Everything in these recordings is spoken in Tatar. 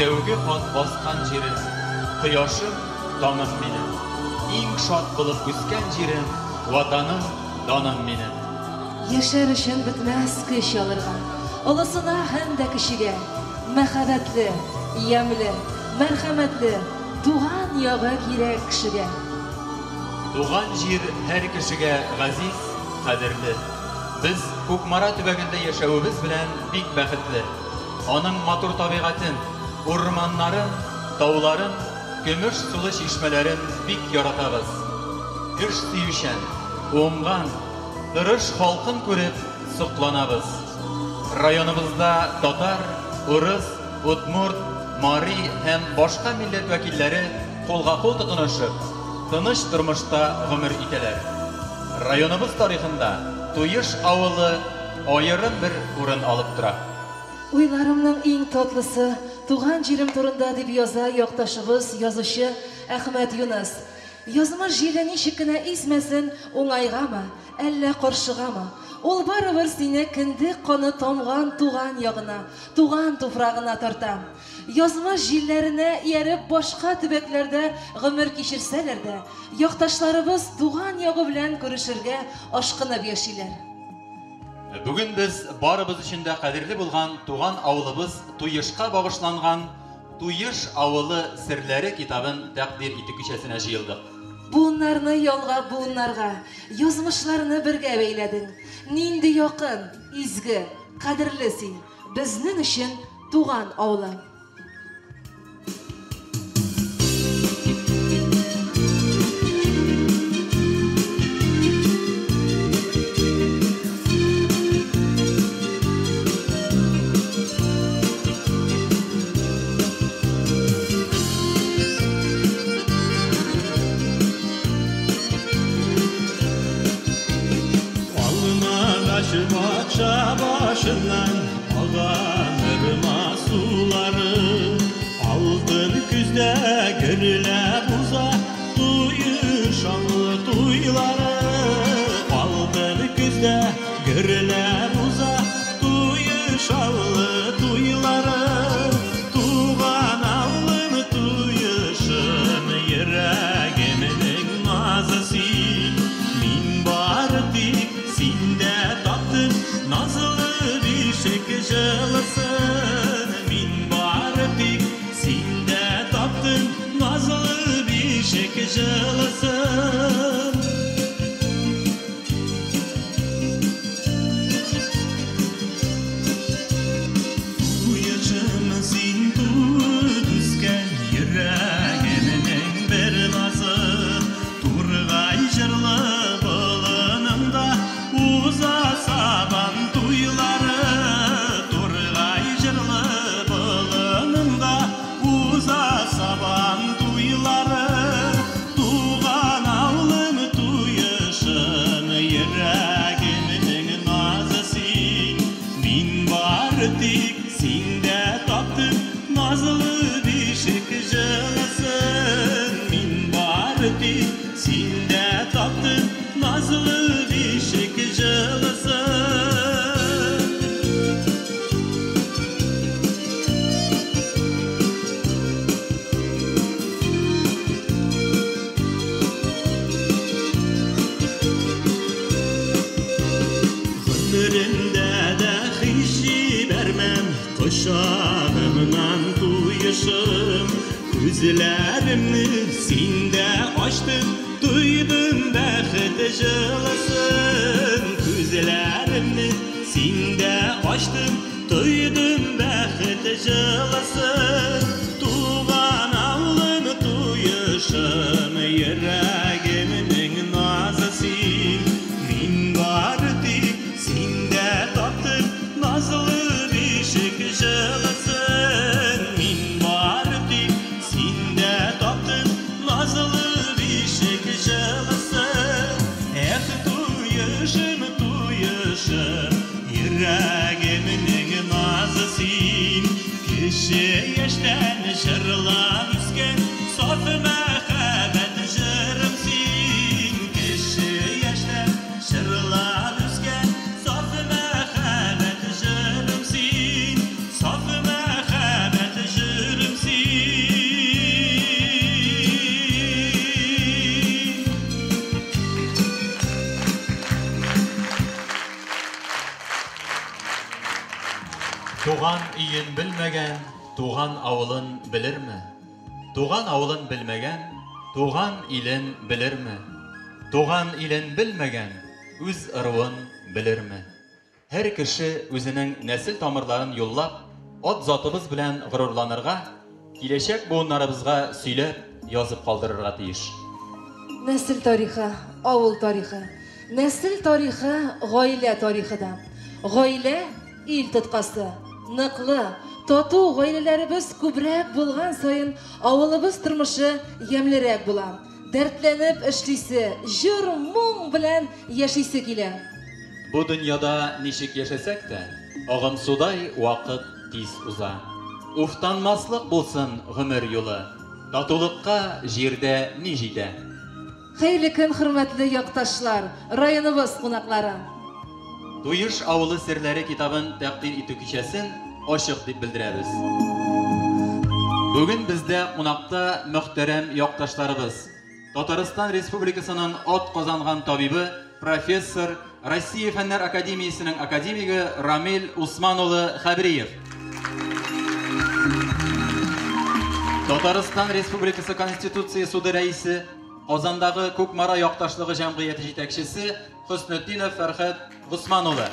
тәүге кат баскан җирем, кояшым, таңым минем. Иң шат булып үскән җирем, Ватаным, даным минем. Яшәр өчен бетмәс көч алырга, Олысына һәм дә кечегә. Мәхәббәтле, ямьле, мәрхәмәтле Туган ягы кирәк кешегә. Туган җир һәр кешегә газиз, кадерле. Без Кукмара төбәгендә яшәвебез белән бик бәхетле. Аның матур табигатен, урманнарын, тауларын, көмеш сулы чишмәләрен бик яратабыз. Эш сөючән, уңган, тырыш халкын күреп сокланабыз. Районыбызда татар, урыс, удмурт, мари һәм башка милләт вәкилләре кулга-кул тотынышып, тыныч тормышта гомер итәләр. Районыбыз тарихында Туеш авылы аерым бер урын алып тора. Уйларымның иң татлысы туган җирем турында, дип яза якташыбыз, язучы Әхмәт Юныс. Язмыш җиле ничек кенә исмәсен, уңайгамы, әллә каршыгамы, ул барыбер сине кендек каны тамган туган ягына, туган туфрагына тарта. Язмыш җилләренә ияреп башка төбәкләрдә гомер кичерсәләр дә, якташларыбыз туган ягы белән күрешергә ашкынып яшиләр. Бүген без барыбыз өчен дә кадерле булган туган авылыбыз Туешка багышланган Туеш авылы серләре китабын тәкъдир итү кичәсенә җыелдык. Буыннарны ялгап буыннарга, язмышларны бергә бәйләдең. Нинди якын, изге, кадерле син, безнең өчен туган авылым. Алмагач бакча башыннан аган ырма сулары, Алтын көздә гөрләп уза туешанлы туйлары. Алтын көздә гөрләп уза туешанлы туйлары. Туган авылым туешым, йөрәгемнең назы син. Мин бары тик синдә таптым назлы бишек җылысын. Мин бары тик синдә таптым назлы бишек җылысын. Туешым син туып үскән йөрәгемнең бер назы. Тургай җырлы болыныңда уза сабан туйлары. Тургай җырлы болыныңда уза сабан туйлары. Туган авылым туешым, йөрәгемнең назы син. Мин бары тик синдә таптым назлы бишек җылысын. Мин бары тик синдә таптым назлы бишек җылысын. Гомеремдә дә һич җибәрмәм кочагымнан туешым. Күзләремне синдә ачтым, тойдым бәхет җылысын. Күзләремне синдә ачтым, тойдым бәхет җылысын. Туган авылым туешым, йөрәгемнең назы син. Мин бары тик синдә таптым назлы бишек җылысын. Мин бары тик синдә таптым назлы бишек җылысын. Эх, туешым, туешым, йөрәгемнең назы син. Кеше яшьтән җырлап үскән саф мәхәббәт җырым син. Кеше яшьтән җырлап үскән саф мәхәббәт җырым син. Саф мәхәббәт җырым Туган өен белмәгән, туган авылын белерме? Туган авылын белмәгән, туган илен белерме? Туган илен белмәгән, үз ыруын белерме? Һәр кеше үзенең нәсел тамырларын юллап, ат затыбыз белән горурланырга, киләчәк буыннарыбызга сөйләп, язып калдырырга тиеш. Нәсел тарихы, авыл тарихы. Нәсел тарихы, гаилә тарихы да. Гаилә, ил тоткасы. Ныклы, тату гаиләләребез күбрәк булган саен авылыбыз тормышы ямьлерәк була. Дәртләнеп эшлисе, җыр-моң белән яшисе килә. Бу дөньяда ничек яшәсәк тә, агымсудай вакыт тиз уза. Уфтанмаслык булсын гомер юлы, татулыкка җирдә ни җитә? Хәерле көн, хөрмәтле якташлар, районыбыз кунаклары! Туеш авылы серләре китабын тәкъдир итү кичәсен ачык дип белдерәбез. Бүген бездә кунакта мөхтәрәм якташларыбыз, Татарстан Республикасының ат казанган табибы, профессор, Россия Фәннәр академиясенең академигы Рамил Усман улы Хәбриев. Татарстан Республикасы Конституция суды рәисе, Казандагы Кукмара якташлыгы җәмгыяте җитәкчесе Хөснетдинов Фәрхәт Госман улы.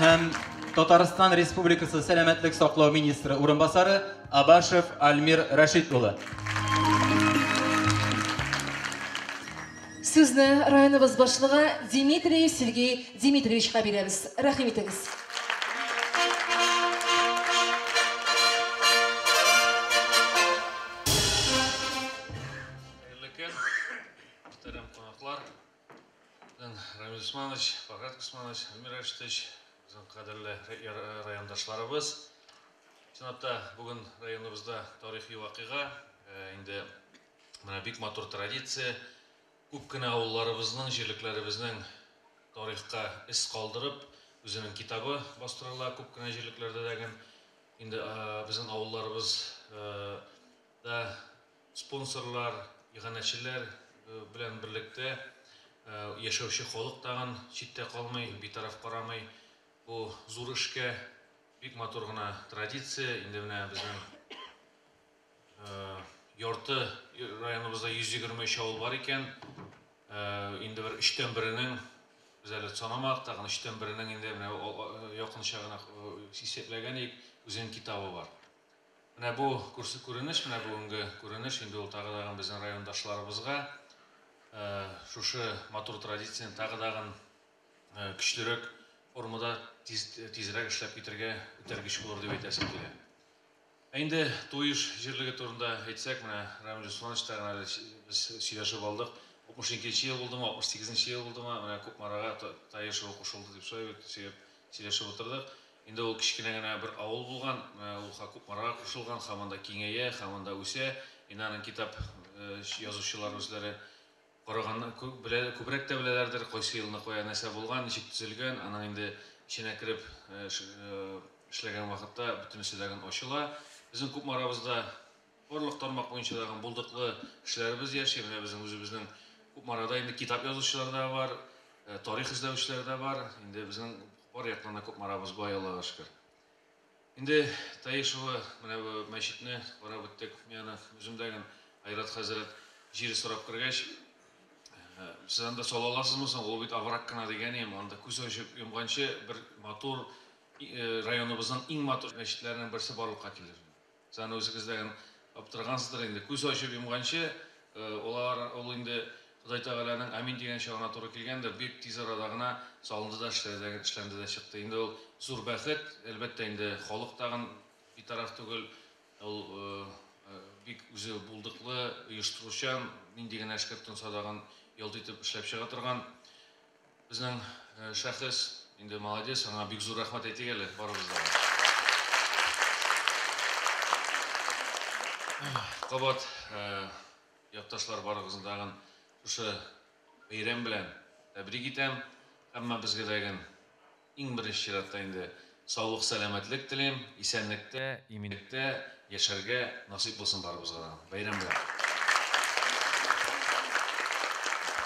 Һәм Татарстан Республикасы сәламәтлек саклау министры урынбасары Абашев Альмир Рәшит улы. Сүзне районыбыз башлыгы Дмитриев Сергей Дмитриевичка бирәбез. Рәхим итегез. Хәерле көн, мөхтәрәм кунаклар. Безнең Рамил Усманович, Фәрхәт Усманович, Эльмир Рәшитович, безнең кадерле райондашларыбыз. Чынлап та, бүген районыбызда тарихи вакыйга, инде менә бик матур традиция. Күп кенә авылларыбызның, җирлекләребезнең тарихка эз калдырып, үзенең китабы бастырыла күп кенә җирлекләрдә дә. Инде безнең авылларыбыз да спонсорлар, иганәчеләр белән берлектә яшәүче халык тагын читтә калмый, битараф карамый. Бу зур эшкә бик матур гына традиция. Инде менә безнең ярты районыбызда 123 авыл бар икән. Инде бер өчтән беренең, без әле санамадык, тагын өчтән беренең инде менә якынча гына исәпләгән идек, үзенең китабы бар. Менә бу күренеш, менә бүгенге күренеш, инде ул тагы тагын безнең райондашларыбызга шушы матур традицияне тагы тагын көчлерәк формада тизрәк эшләп китәргә этәргеч булыр дип әйтәсем килә. Ә инде Туеш җирлеге турында әйтсәк, менә Рамил Усманович тагын әле без сөйләшеп алдык. 62 ел булдымы, 68 ел булдымы, менә Кукмарага Таешево кушылды дип шулай бит сөйләшеп утырдык. Инде ул кечкенә генә бер авыл булган, ул Кукмарага кушылган, һаман да киңәя, һаман да үсә. Инде аның китап язучылар үзләре караганнан күбрәк тә беләләрдер, кайсы елны кая нәрсә булган, ничек төзелгән, аның инде эченә кереп эшләгән вакытта бөтенесе дә ачыла. Безнең Кукмарабызда барлык тармак буенча да булдыклы кешеләребез яши. Менә безнең үзебезнең Кукмарада инде китап язучылар да бар, тарих эзләүчеләр дә бар. Инде безнең бар яктан да Кукмарабыз бай, Аллага шөкер. Инде Таишево, менә бу мәчетне карап үттек. Мин аны үзем дә Айрат хәзрәт җире сорап кергәч, сез анда сала аласызмы соң? Ул бит овраг кына дигән идем. Анда күз ачып йомганчы бер матур районыбызның иң матур мәчетләренең берсе барлыкка килер. Сез аны үзегез дә аптырагансыздыр инде. Күз ачып йомганчы, алар ул инде Ходай Тәгаләнең амин дигән чагына туры килгәндер, бик тиз арада гына салынды да эшләнде дә чыкты. Инде ул зур бәхет, әлбәттә инде халык тагын битараф түгел, ул бик үзе булдыклы, оештыручан, нинди генә эшкә тотынса тагын ялт итеп эшләп чыга торган безнең шәхес. Инде молодец, аңа бик зур рәхмәт әйтик әле барыбыз да. Кабат якташлар барыгызны тагын шушы бәйрәм белән тәбрик итәм. Һәммәбезгә дә иң беренче чиратта инде саулык, сәламәтлек телим, исәнлектә, иминлектә яшәргә насыйп булсын барыбызга да. Бәйрәм белән.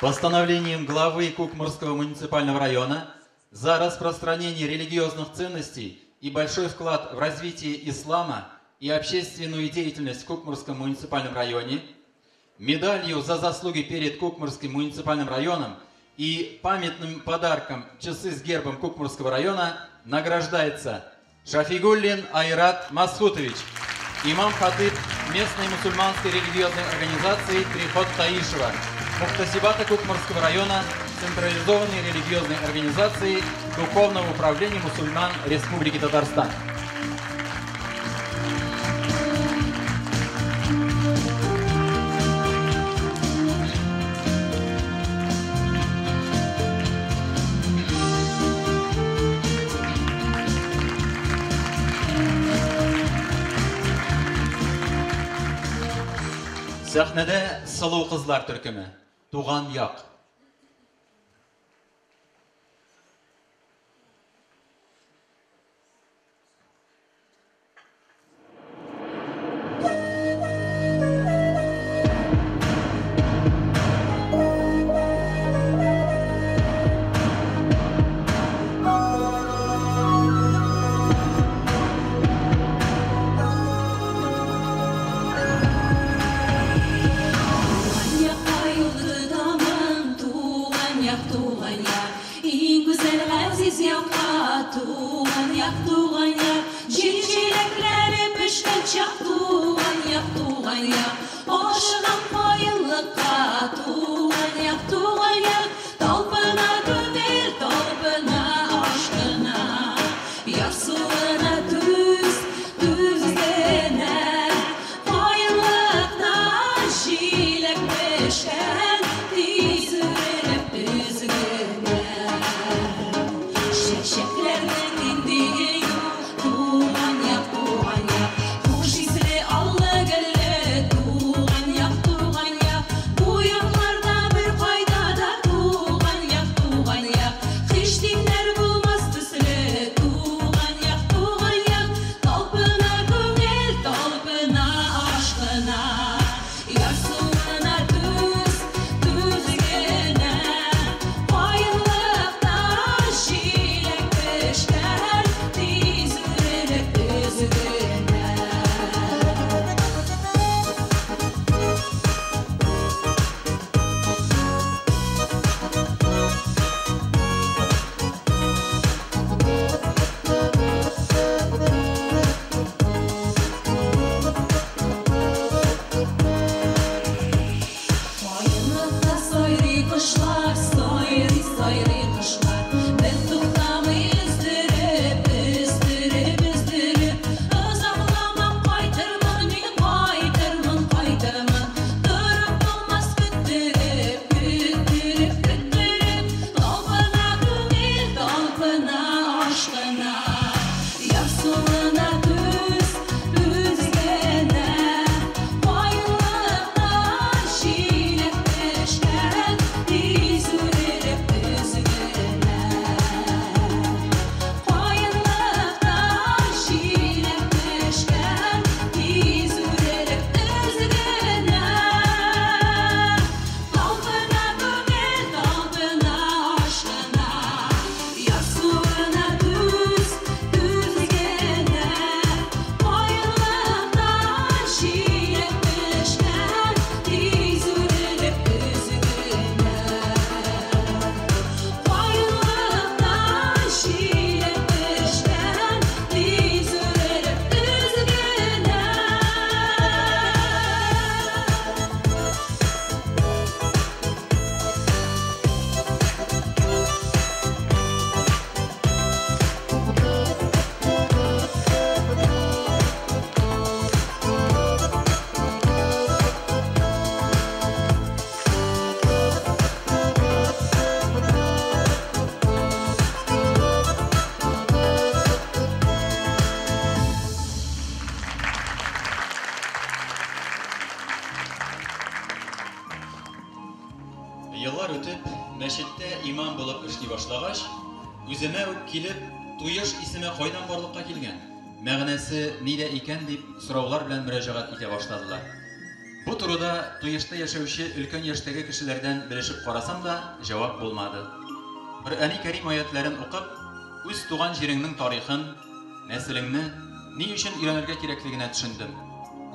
Постановлением главы Кукморского муниципального района за распространение религиозных ценностей и большой вклад в развитие ислама и общественную деятельность в Кукморском муниципальном районе, медалью за заслуги перед Кукморским муниципальным районом и памятным подарком часы с гербом Кукморского района награждается Шафигуллин Айрат Масхутович, имам-хатыб местной мусульманской религиозной организации «Приход Таишева», мухтасибата Кукморского района, централизованной религиозной организации Духовного управления мусульман Республики Татарстан. Сәхнәдә сылу кызлар төркеме. Туган як. Еллар үтеп, мәчеттә имам булып эшли башлагач, үземә үк килеп, Туеш исеме кайдан барлыкка килгән, мәгънәсе нидә икән дип сораулар белән мөрәҗәгать итә башладылар. Бу турыда Туешта яшәүче өлкән яшьтәге кешеләрдән белешеп карасам да, җавап булмады. Коръәни Кәрим аятләрен укып, үз туган җиреңнең тарихын, нәселеңне ни өчен өйрәнергә кирәклегенә төшендем.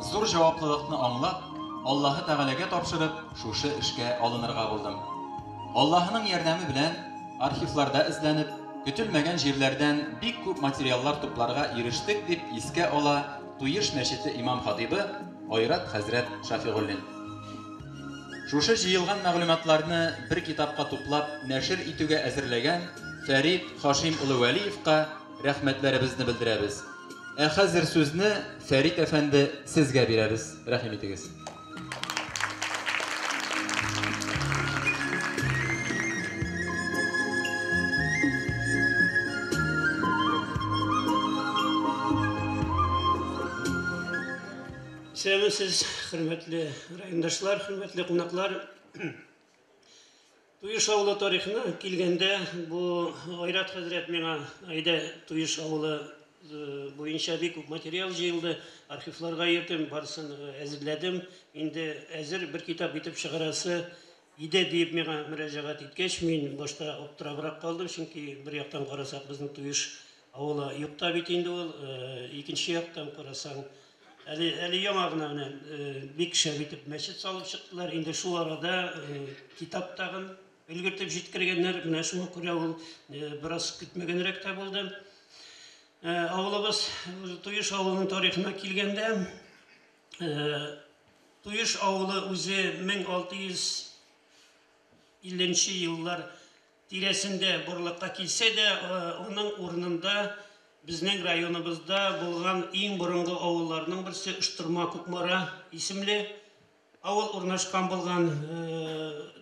Зур җаваплылыкны аңлап, Аллаһы Тәгаләгә тапшырып, шушы эшкә алынырга булдым. Аллаһының ярдәме белән архивларда эзләнеп, көтелмәгән җирләрдән бик күп материаллар тупларга ирештек, дип искә ала Туеш мәчете имам-хатыйбы Айрат хәзрәт Шафигуллин. Шушы җыелган мәгълүматларны бер китапка туплап нәшер итүгә әзерләгән Фәрит Хашим улы Вәлиевка рәхмәтләребезне белдерәбез. Ә хәзер сүзне Фәрит әфәнде сезгә бирәбез. Рәхим итегез. Исәнмесез, хөрмәтле райондашлар, хөрмәтле кунаклар. Туеш авылы тарихына килгәндә, бу Айрат хәзрәт миңа әйдә Туеш авылы буенча бик күп материал җыелды, архивларга йөрдем, барысын әзерләдем. Инде әзер бер китап итеп чыгарасы иде дип миңа мөрәҗәгать иткәч, мин башта аптырабрак калдым, чөнки бер яктан карасак, безнең Туеш авылы юк та бит инде ул, икенче яктан карасаң, әле яңа гына менә бик шәп итеп мәчет салып чыктылар. Инде шул арада китап тагын өлгертеп җиткергәннәр. Менә шуңа күрә ул бераз көтмәгәнрәк тә булды. Авылыбыз Туеш авылының тарихына килгәндә, Туеш авылы үзе 1650 еллар тирәсендә барлыкка килсә дә, аның урынында безнең районыбызда булган иң борынгы авылларның берсе Оштырма Кукмара исемле авыл урнашкан булган.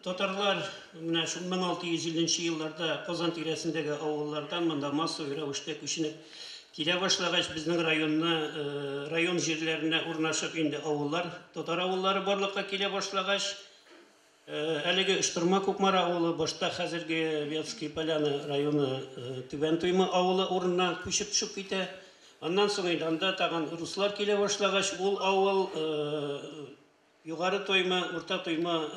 Татарлар менә шул 1650 елларда Казан тирәсендәге авыллардан монда массовый рәвештә күченеп килә башлагач, безнең районны, район җирләренә урнашып инде авыллар, татар авыллары барлыкка килә башлагач, әлеге Оштырма Кукмара авылы башта хәзерге Вятские Поляны районы Түбән Туйма авылы урынына күчеп төшеп китә. Аннан соң инде анда тагын руслар килә башлагач, ул авыл Югары Тойма, Урта Тойма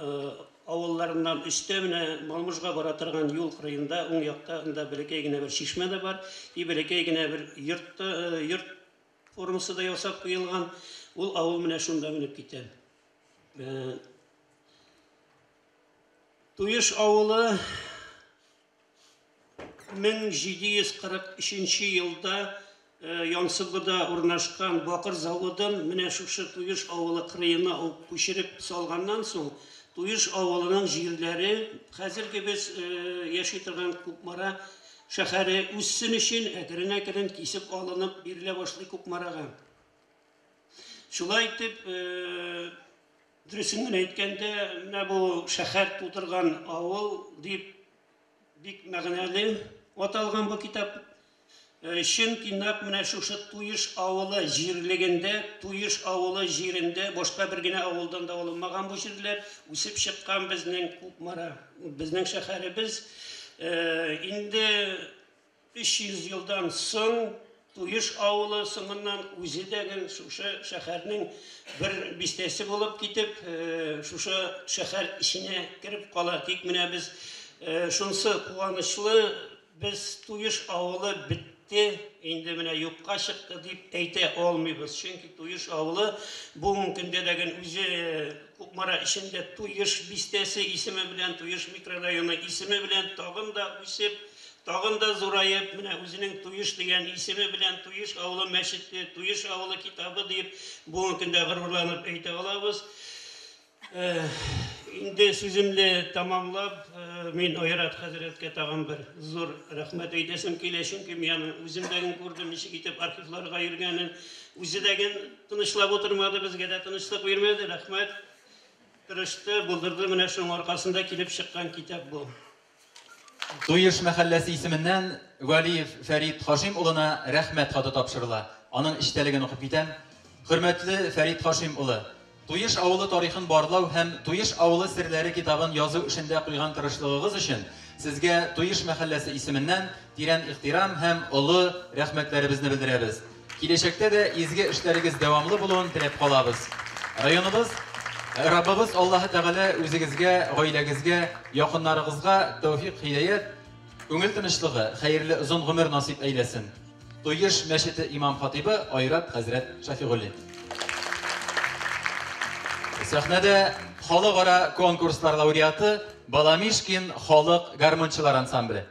авылларыннан өстә менә Малмыжга бара торган юл кырыенда, уң якта анда бәләкәй генә бер чишмә дә бар, и бәләкәй генә бер йорт, йорт формасы да ясап куелган. Ул авыл менә шунда менеп китә. Туеш авылы 1743 елда Янсыбыда урнашкан бакыр заводын менә шушы Туеш авылы кырыена ук күчереп салганнан соң, Туеш авылының җирләре хәзерге без яши торган Кукмара шәһәре үссен өчен әкрен-әкрен кисеп алынып бирелә башлый Кукмарага. Шулай итеп, дөресен генә әйткәндә, менә бу шәһәр тудырган авыл дип бик мәгънәле аталган бу китап. Чөнки нәкъ менә шушы Туеш авылы җирлегендә, Туеш авылы җирендә башка бер генә авылдан да алынмаган бу җирләр, үсеп чыккан безнең Кукмара, безнең шәһәребез. Инде 300 елдан соң Туеш авылы соңыннан үзе дә шушы шәһәрнең бер бистәсе булып китеп, шушы шәһәр эченә кереп кала. Тик менә без шунсы куанычлы, без Туеш авылы бетте, инде менә юкка чыкты дип әйтә алмыйбыз. Чөнки Туеш авылы бүгенге көндә дә үзе Кукмара эчендә Туеш бистәсе исеме белән, Туеш микрорайоны исеме белән тагын да үсеп, тагын да зураеп, менә үзенең Туеш дигән исеме белән Туеш авылы мәчете, Туеш авылы китабы дип бүгенге көндә горурланып әйтә алабыз. Инде сүземне тамамлап, мин Айрат хәзрәткә тагын бер зур рәхмәт әйтәсем килә, чөнки мин аны үзем дә күрдем, ничек итеп архивларга йөргәнен. Үзе дә тынычлап утырмады, безгә дә тынычлык бирмәде. Рәхмәт. Тырышты, булдырды, менә шуның аркасында килеп чыккан китап бу. Туеш мәхәлләсе исеменнән Вәлиев Фәрит Хашим улына рәхмәт хаты тапшырыла. Аның эчтәлеген укып китәм. Хөрмәтле Фәрит Хашим улы, Туеш авылы тарихын барлау һәм Туеш авылы серләре китабын язу эшендә куйган тырышлыгыгыз өчен сезгә Туеш мәхәлләсе исеменнән тирән ихтирам һәм олы рәхмәтләребезне белдерәбез. Киләчәктә дә изге эшләрегез дәвамлы булуын теләп калабыз. Районыбыз, Раббыбыз Аллаһы Тәгалә үзегезгә, гаиләгезгә, якыннарыгызга тәүфик, һидаят, Күңел тынычлыгы, хәерле озын гомер насыйп әйләсен. Туеш мәчете имам хатибы Айрат хәзрәт Шафигуллин. Сәхнәдә халыкара конкурслар лауреаты Баламишкин халык гармунчылар ансамбле.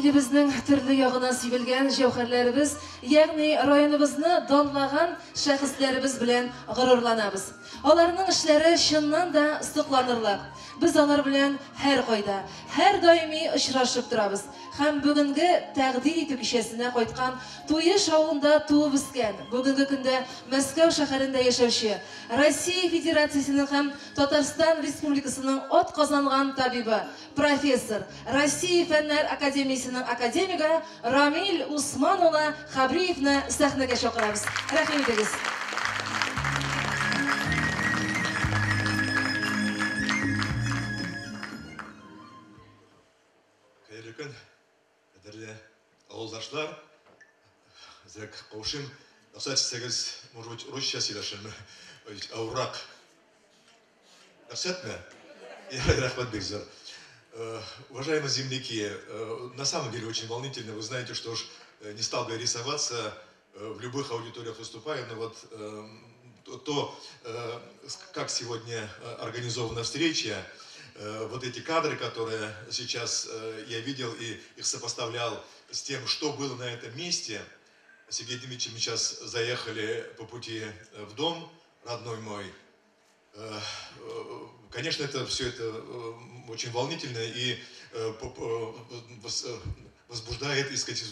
Илебезнең төрле ягына сибелгән җәүһәрләребез, ягъни районыбызны данлаган шәхесләребез белән горурланабыз. Аларның эшләре чыннан да сокланырлык. Без алар белән һәр кайда, һәр даими очрашып торабыз. Һәм бүгенге тәкъдир итү кичәсенә кайткан Туеш авылында туып үскән, бүгенге көндә Мәскәү шәһәрендә яшәүче, Россия Федерациясенең һәм Татарстан Республикасының атказанган табибы, профессор, Россия Фәннәр академиясенең академигы Рамил Усман улы Хабриевны сәхнәгә чакырабыз. Рәхим итегез. Хәерле көн, кадерле авылдашлар. Әзрәк каушыйм. Рөхсәт итсәгез, может быть, русча сөйләшермен. Авыррак. Рөхсәтме? Рәхмәт бик зур. Уважаемые земляки, на самом деле очень волнительно. Вы знаете, что уж не стал бы я рисоваться, в любых аудиториях выступаю, но вот то, как сегодня организована встреча, вот эти кадры, которые сейчас я видел и их сопоставлял с тем, что было на этом месте. Сергей Дмитриевич, мы сейчас заехали по пути в дом, родной мой. Конечно, это все это очень волнительно и возбуждает, и, сказать,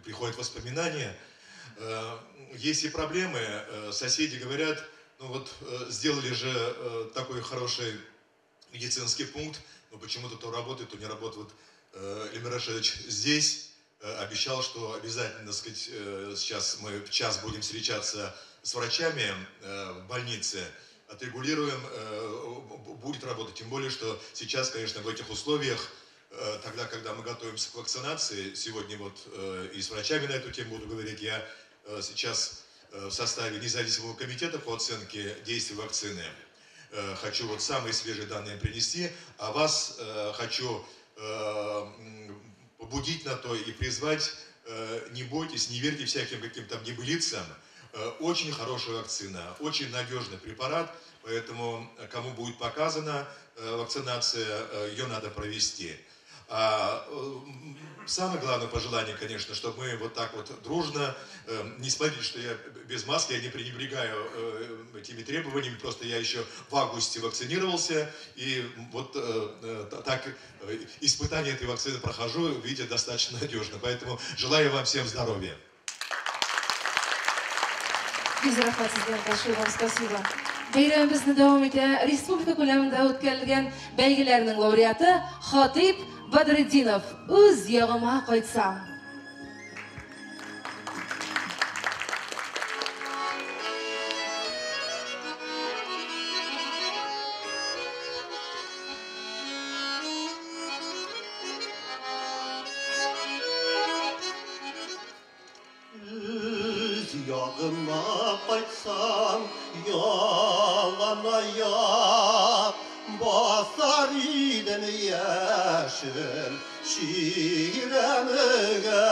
приходят воспоминания. Есть и проблемы. Соседи говорят, ну вот сделали же такой хороший медицинский пункт, но почему-то то работает, то не работает. Вот, Эльмир Рашидович здесь обещал, что обязательно, так сказать, сейчас мы в час будем встречаться с врачами в больнице, отрегулируем, будет работать. Тем более, что сейчас, конечно, в этих условиях, тогда, когда мы готовимся к вакцинации, сегодня вот и с врачами на эту тему буду говорить, я сейчас в составе независимого комитета по оценке действий вакцины хочу вот самые свежие данные принести, а вас хочу побудить на то и призвать, не бойтесь, не верьте всяким каким-то небылицам. Очень хорошая вакцина, очень надежный препарат, поэтому кому будет показана вакцинация, ее надо провести. А самое главное пожелание, конечно, чтобы мы вот так вот дружно, не смотрите, что я без маски, я не пренебрегаю этими требованиями, просто я еще в августе вакцинировался, и вот так испытание этой вакцины прохожу, видите, достаточно надежно. Поэтому желаю вам всем здоровья. Большое вам спасибо. Бәйрәмебезне дәвам итә республика күләмендә үткәрелгән бәйгеләрнең лауреаты Хатип Бадретдинов. Үз ягыма кайтсам. Үз ягыма кайтсам, ялан аяк басар идем яшел чирәмгә.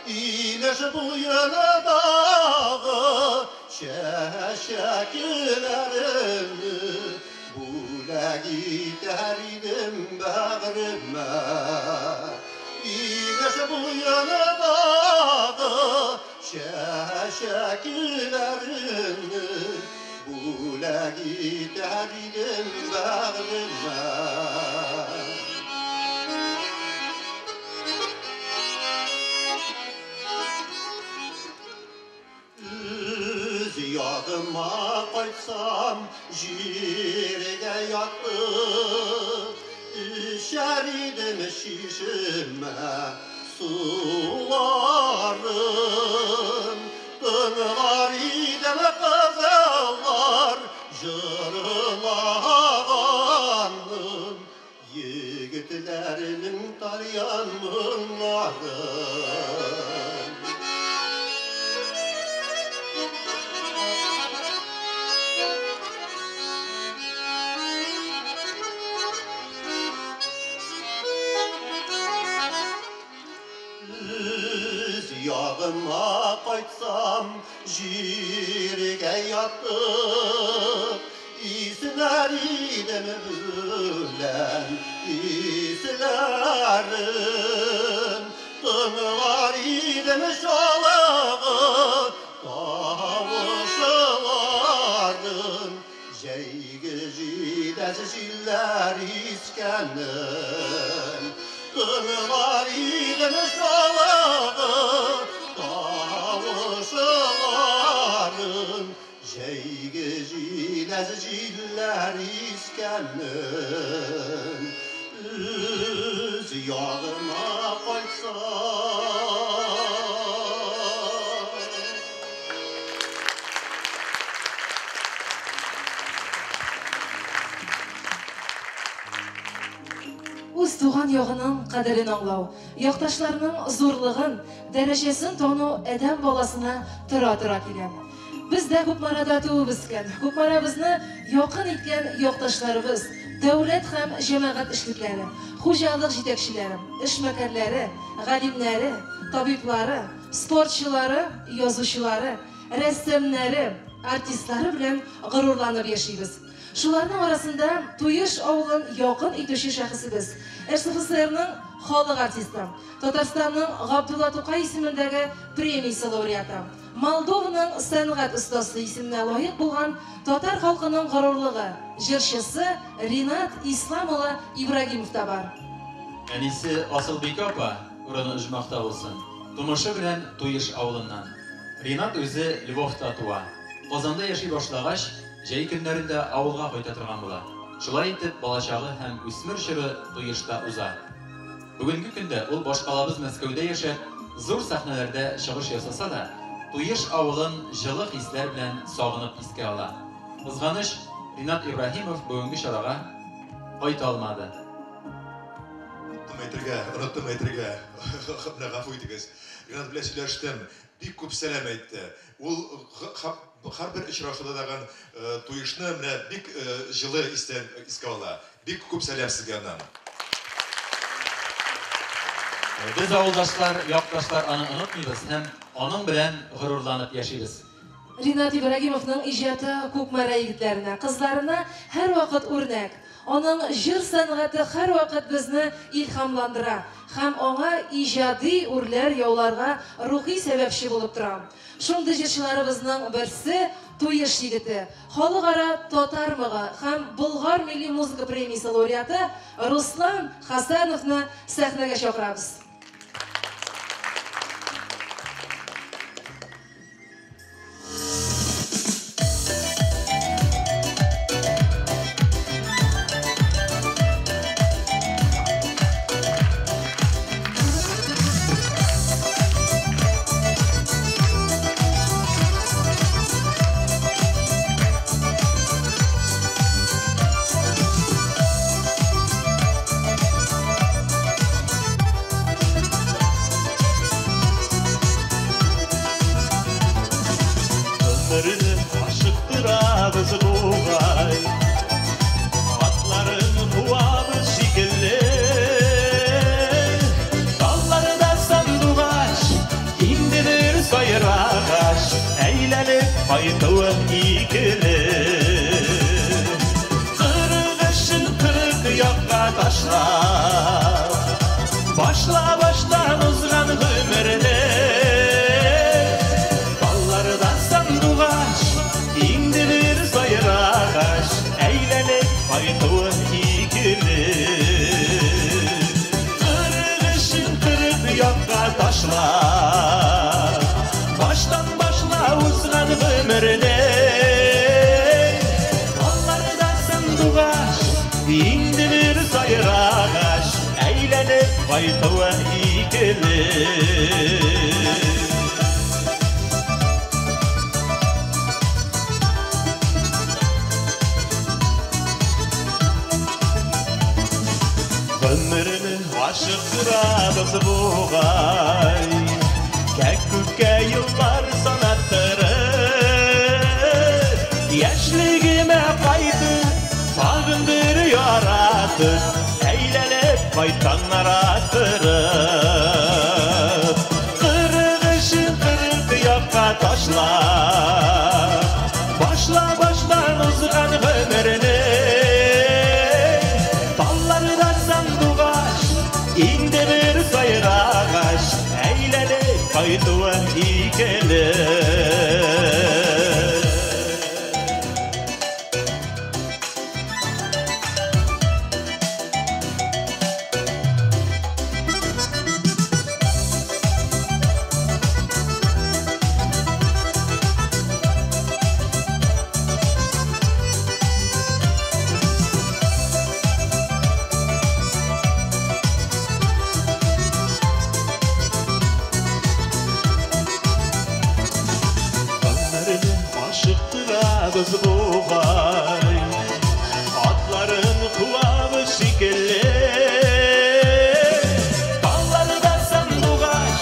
Инеш буендагы чәчәкләремне бүләк итәр идем бәгъремә. Инеш буендагы чәчәкләремне бүләк итәр идем бәгъремә. Үз ягыма кайтсам, җиргә ятып, эчәр идем чишмә суларын. Тыңлар идем кызыллар җырлаганын, егетләрнең тальян моңнарын. Үз ягыма кайтсам, җиргә ятып, иснәр идем үлән исләрен. Тыңлар идем шалыгы тавышларын, җәйге җиләс җилләр искәнен. Тыңлар идем шалыгы тавышларын, җәйге җиләс җилләр искәнен. Үз ягыма кайтсам. Үз туган ягының кадерен аңлау, якташларның зурлыгын, дәрәҗәсен тану адәм баласына тора-тора килә. Без дә Кукмарада туып үскән, Кукмарабызны якын иткән якташларыбыз, дәүләт һәм җәмәгать эшлекләре, хуҗалык җитәкчеләре, эшмәкәрләре, галимнәре, табиблары, спортчылары, язучылары, рәссамнары, артистлары белән горурланып яшибез. Шуларның арасында Туеш авылын якын итүче шәхесебез, РСФСРның халык артисты, Татарстанның Габдулла Тукай исемендәге премиясе лауреаты, Молдованың сәнгать остасы исеменә лаек булган татар халкының горурлыгы, җырчысы Ринат Ислам улы Ибрагимов та бар. Әнисе Асылбикә апа, урыны оҗмахта булсын, тумышы белән Туеш авылыннан. Ринат үзе Львовта туа. Казанда яши башлагач, җәй көннәрендә авылга кайта торган була. Шулай итеп, балачагы һәм үсмер чоры Туешта уза. Бүгенге көндә ул башкалабыз Мәскәүдә яшәп, зур сәхнәләрдә чыгыш ясаса да, Туеш авылын җылы хисләр белән сагынып искә ала. Кызганыч, Ринат Ибраһимов бүгенге чарага кайта алмады. Оныттым әйтергә, оныттым әйтергә. Менә гафу итегез. Ринат белән сөйләштем, бик күп сәлам әйтте. Ул һәрбер очрашуда дагын Туешны менә бик җылы истән искә ала. Бик күп сәлам сезгә аннан. Без авылдашлар, якташлар аны онытмыйбыз һәм аның белән горурланып яшибез. Ринат Ибрагимовның иҗаты Кукмара егетләренә, кызларына һәрвакыт үрнәк. Аның җыр сәнгате һәрвакыт безне илһамландыра һәм аңа иҗади үрләр яуларга рухи сәбәпче булып тора. Шундый җырчыларыбызның берсе Туеш егете, халыкара татар мыгы һәм Болгар милли музыка премиясе лауреаты Руслан Хасановны сәхнәгә чакырабыз. кайтуы икеле. Кырык эшен кырык якка ташлап, башла баштан узган гомерне. Талларда сандугач, инде бер сайрагач, әйләнеп кайтуы икеле. Кырык эшен кырык якка ташлап, баштан башла узган гомерне. Талларда сандугач, инде бер сайрагач, әйләнеп кайтуы икеле. Гомерне ашыктырабыз бугай, Кәккүккә еллар санаттырып, Яшьлегемә кайтып, тагын бер яратып, Әйләнеп кайтаннар аттырып. Кырык эшен кырык якка ташлап, Башла баштан узган гомерне. Талларда сандугач, инде бер сайрагач, Әйләнеп кайтуы икеле. Гомерне ашыктырабыз бугай, Атларын куабыз шикелле. Талларда сандугач,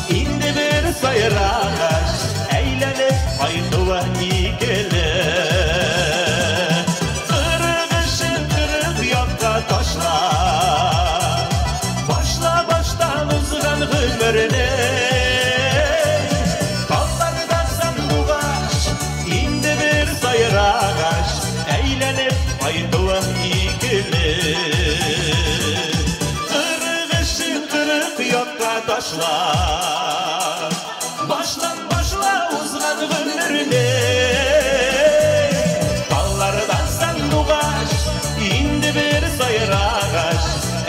инде бер сайрагач, Әйләнеп кайтуы икеле. Кырык эшен кырык якка ташлап, Башла баштан узган гомерне. Талларда сандугач, инде бер сайрагач, Әйләнеп кайтуы икеле. Кырык эшен кырык якка ташлап, Баштан башла узган гомерне. Талларда сандугач, инде бер сайрагач,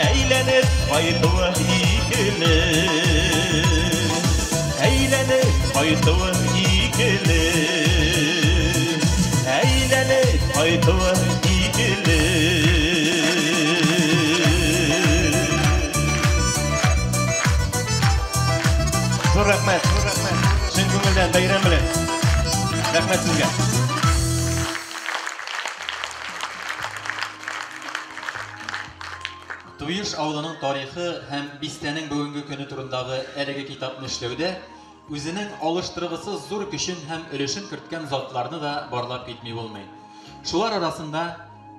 Әйләнеп кайтуы икеле. Әйләнеп кайтуы икеле. Әйләнеп кайтуы икеле. Зур рәхмәт, зур рәхмәт. Чын күңелдән бәйрәм белән. Рәхмәт сезгә. Туеш авылының тарихы һәм бистәнең бүгенге көне турындагы әлеге китапны эшләүдә үзенең алыштыргысыз зур көчен һәм өлешен керткән затларны да барлап китми булмый. Шулар арасында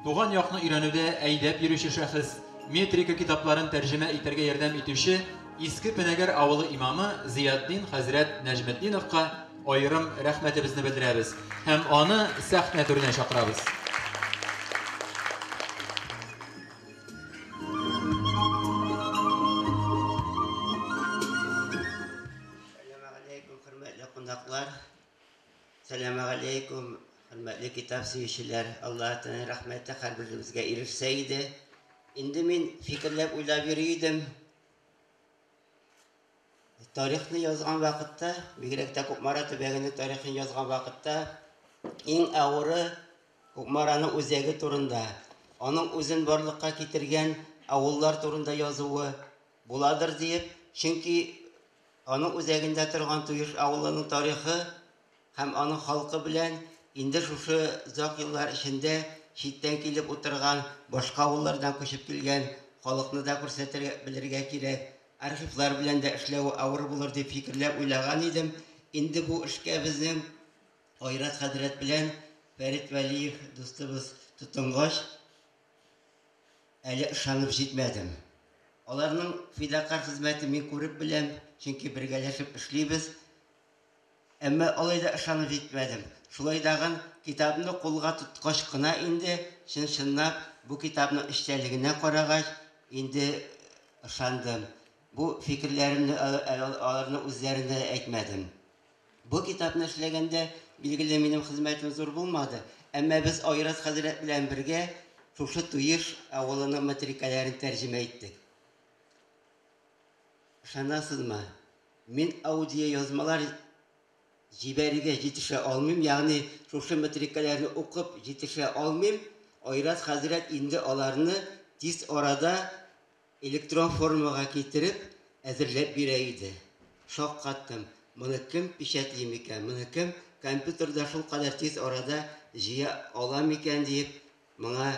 туган якны өйрәнүдә әйдәп йөрүче шәхес, метрика китапларын тәрҗемә итәргә ярдәм итүче Иске Пенәгәр авылы имамы Зиятдин хәзрәт Нәҗметдиновка аерым рәхмәтебезне белдерәбез һәм аны сәхнә түренә чакырабыз. Сәлам алейкум, хөрмәтле кунаклар. Сәлам алейкум, хөрмәтле китап сөючеләр. Аллаһ Тәгаләнең рәхмәте һәрберебезгә ирешсә иде. Инде мин фикерләп уйлап йөри идем. Тарихны язган вакытта, бигрәк тә Кукмара төбәгенең тарихын язган вакытта, иң авыры Кукмараның үзәге турында, аның үзен барлыкка китергән авыллар турында язуы буладыр диеп, чөнки аның үзәгендә торган Туеш авылының тарихы һәм аның халкы белән инде шушы озак еллар эчендә читтән килеп утырган, башка авыллардан күчеп килгән халыкны да күрсәтергә белергә кирәк. Архивлар белән дә эшләү авыр булыр дип фикерләп уйлаган идем. Инде бу эшкә безнең Айрат хәзрәт белән Фәрит Вәлиев дустыбыз тотынгач, әле ышанып җитмәдем. Аларның фидакар хезмәте мин күреп беләм, чөнки бергәләшеп эшлибез. Әмма алай да ышанып җитмәдем. Шулай дагын китапны кулга тоткач кына инде чын-чынлап бу китапның эчтәлегенә карагач инде ышандым. Бу фикерләремне аларның үзләренә әйтмәдем. Бу китапны эшләгәндә, билгеле, минем хезмәтем зур булмады. Әмма без Айрат хәзрәт белән бергә шушы Туеш авылының метрикәләрен тәрҗемә иттек. Ышанасызмы? Мин аудиоязмалар җибәрергә җитешә алмыйм, ягъни шушы метрикәләрне укып җитешә алмыйм. Айрат хәзрәт инде аларны тиз арада электрон формага китереп әзерләп бирә иде. Шаккаттым. Моны кем печатли микән? Моны кем компьютерда шулкадәр тиз арада җыя ала микән диеп, моңа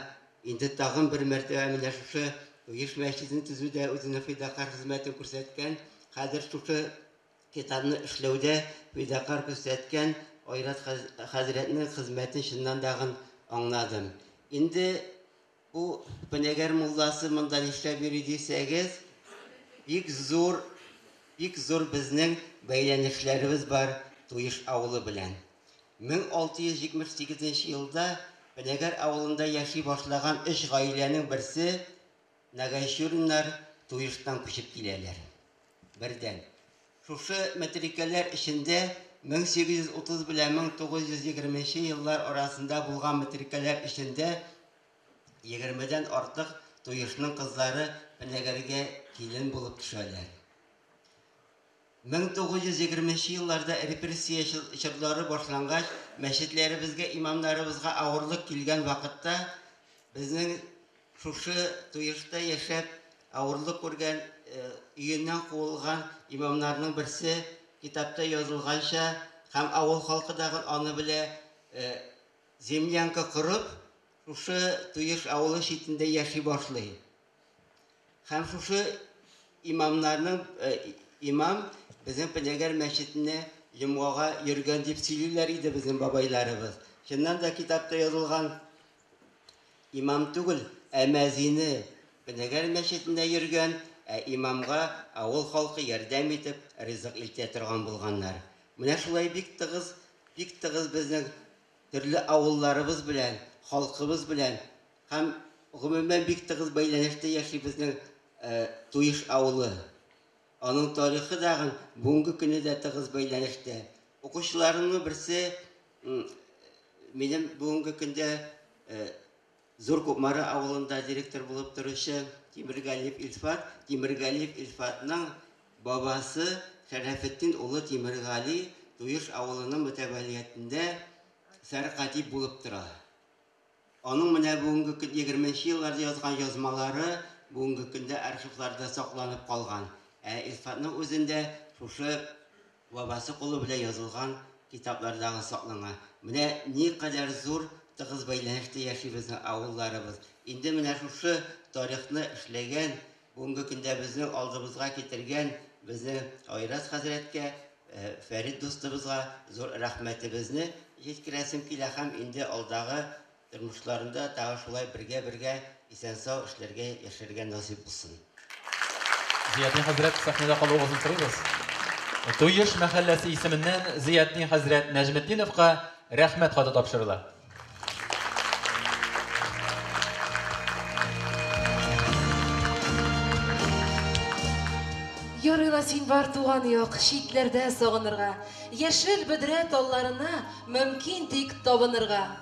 инде тагын бер мәртәбә менә шушы Туеш мәчетен төзүдә үзенең фидакарь хезмәтен күрсәткән, хәзер шушы китапны эшләүдә фидакарь күрсәткән Айрат хәзрәтнең хезмәтен чыннан дагын аңладым. Инде бу Пенәгәр мулласы монда нишләп йөри дисәгез, бик зур, бик зур безнең бәйләнешләребез бар Туеш авылы белән. 1678 елда Пенәгәр авылында яши башлаган өч гаиләнең берсе Нагайчуриннар Туештан күчеп киләләр. Бердән. Шушы метрикәләр эчендә 1830 белән 1920 еллар арасында булган метрикәләр эчендә 20-дән артык Туешның кызлары Пенәгәргә килен булып төшәләр. 1920 елларда репрессия чорлары башлангач, мәчетләребезгә, имамнарыбызга авырлык килгән вакытта безнең шушы Туешта яшәп авырлык күргән, өеннән куылган имамнарның берсе китапта язылганча һәм авыл халкы дагы аны белә, землянка корып, шушы Туеш авылы читендә яши башлый. Һәм шушы имамнарның имам безнең Пенәгәр мәчетенә йомгага йөргән дип сөйлиләр иде безнең бабайларыбыз. Чыннан да китапта язылган имам түгел, ә мәзине Пенәгәр мәчетенә йөргән, ә имамга авыл халкы ярдәм итеп ризык илтә торган булганнар. Менә шулай бик тыгыз, бик тыгыз безнең төрле авылларыбыз белән, халкыбыз белән һәм гомумән бик тыгыз бәйләнештә яши безнең Туеш авылы. Аның тарихы дагын бүгенге көне дә тыгыз бәйләнештә. Укучыларымның берсе минем бүгенге көндә Зур Кукмара авылында директор булып торучы Тимергалиев Илфат. Тимергалиев Илфатның бабасы Шәрәфетдин улы Тимергали Туеш авылының мөтәвәлиятендә сәркатип булып тора. Аның менә бүгенге көн 20 елларда язган язмалары бүгенге көндә архивларда сакланып калган. Ә Илфатның үзендә шушы бабасы кулы белән язылган китаплардагы сакланган. Менә никадәр зур тыгыз бәйләнештә яши безнең авылларыбыз. Инде менә шушы тарихны эшләгән, бүгенге көндә безнең алдыбызга китергән безнең Айрат хәзрәткә, Фәрит дустыбызга зур рәхмәтебезне җиткерәсем килә һәм инде алдагы тормышларында тагы шулай бергә-бергә исән-сау эшләргә, яшәргә насыйп булсын. Зиятдин хәзрәт, сәхнәдә калуыгызны сорыйбыз. Туеш мәхәлләсе исеменнән Зиятдин хәзрәт Нәҗметдиновка рәхмәт хаты тапшырыла. Ярый ла син бар, туган як, читләрдә сагынырга. Яшел бөдрә талларына мөмкин тик табынырга.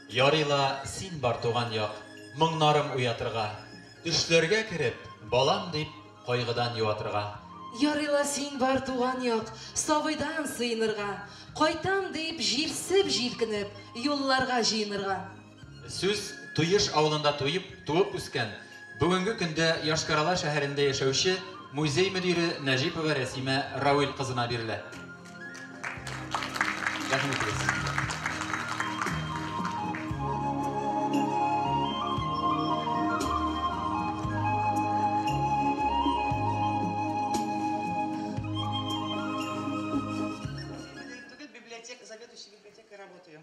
Ярый ла син бар, туган як, моңнарым уятырга. Төшләргә кереп, балам дип, кайгыдан юатырга. Ярый ла син бар, туган як, сабыйдан сыенырга. Кайтам дип, җилсеп җилкенеп, юлларга җыенырга. Сүз Туеш авылында туеп, туып үскән, бүгенге көндә Йошкар-Ола шәһәрендә яшәүче музей мөдире Нәҗипова Рәсимә Рауил кызына бирелә. Рәхим итегез. Библиотека, заведующей библиотекой работаю.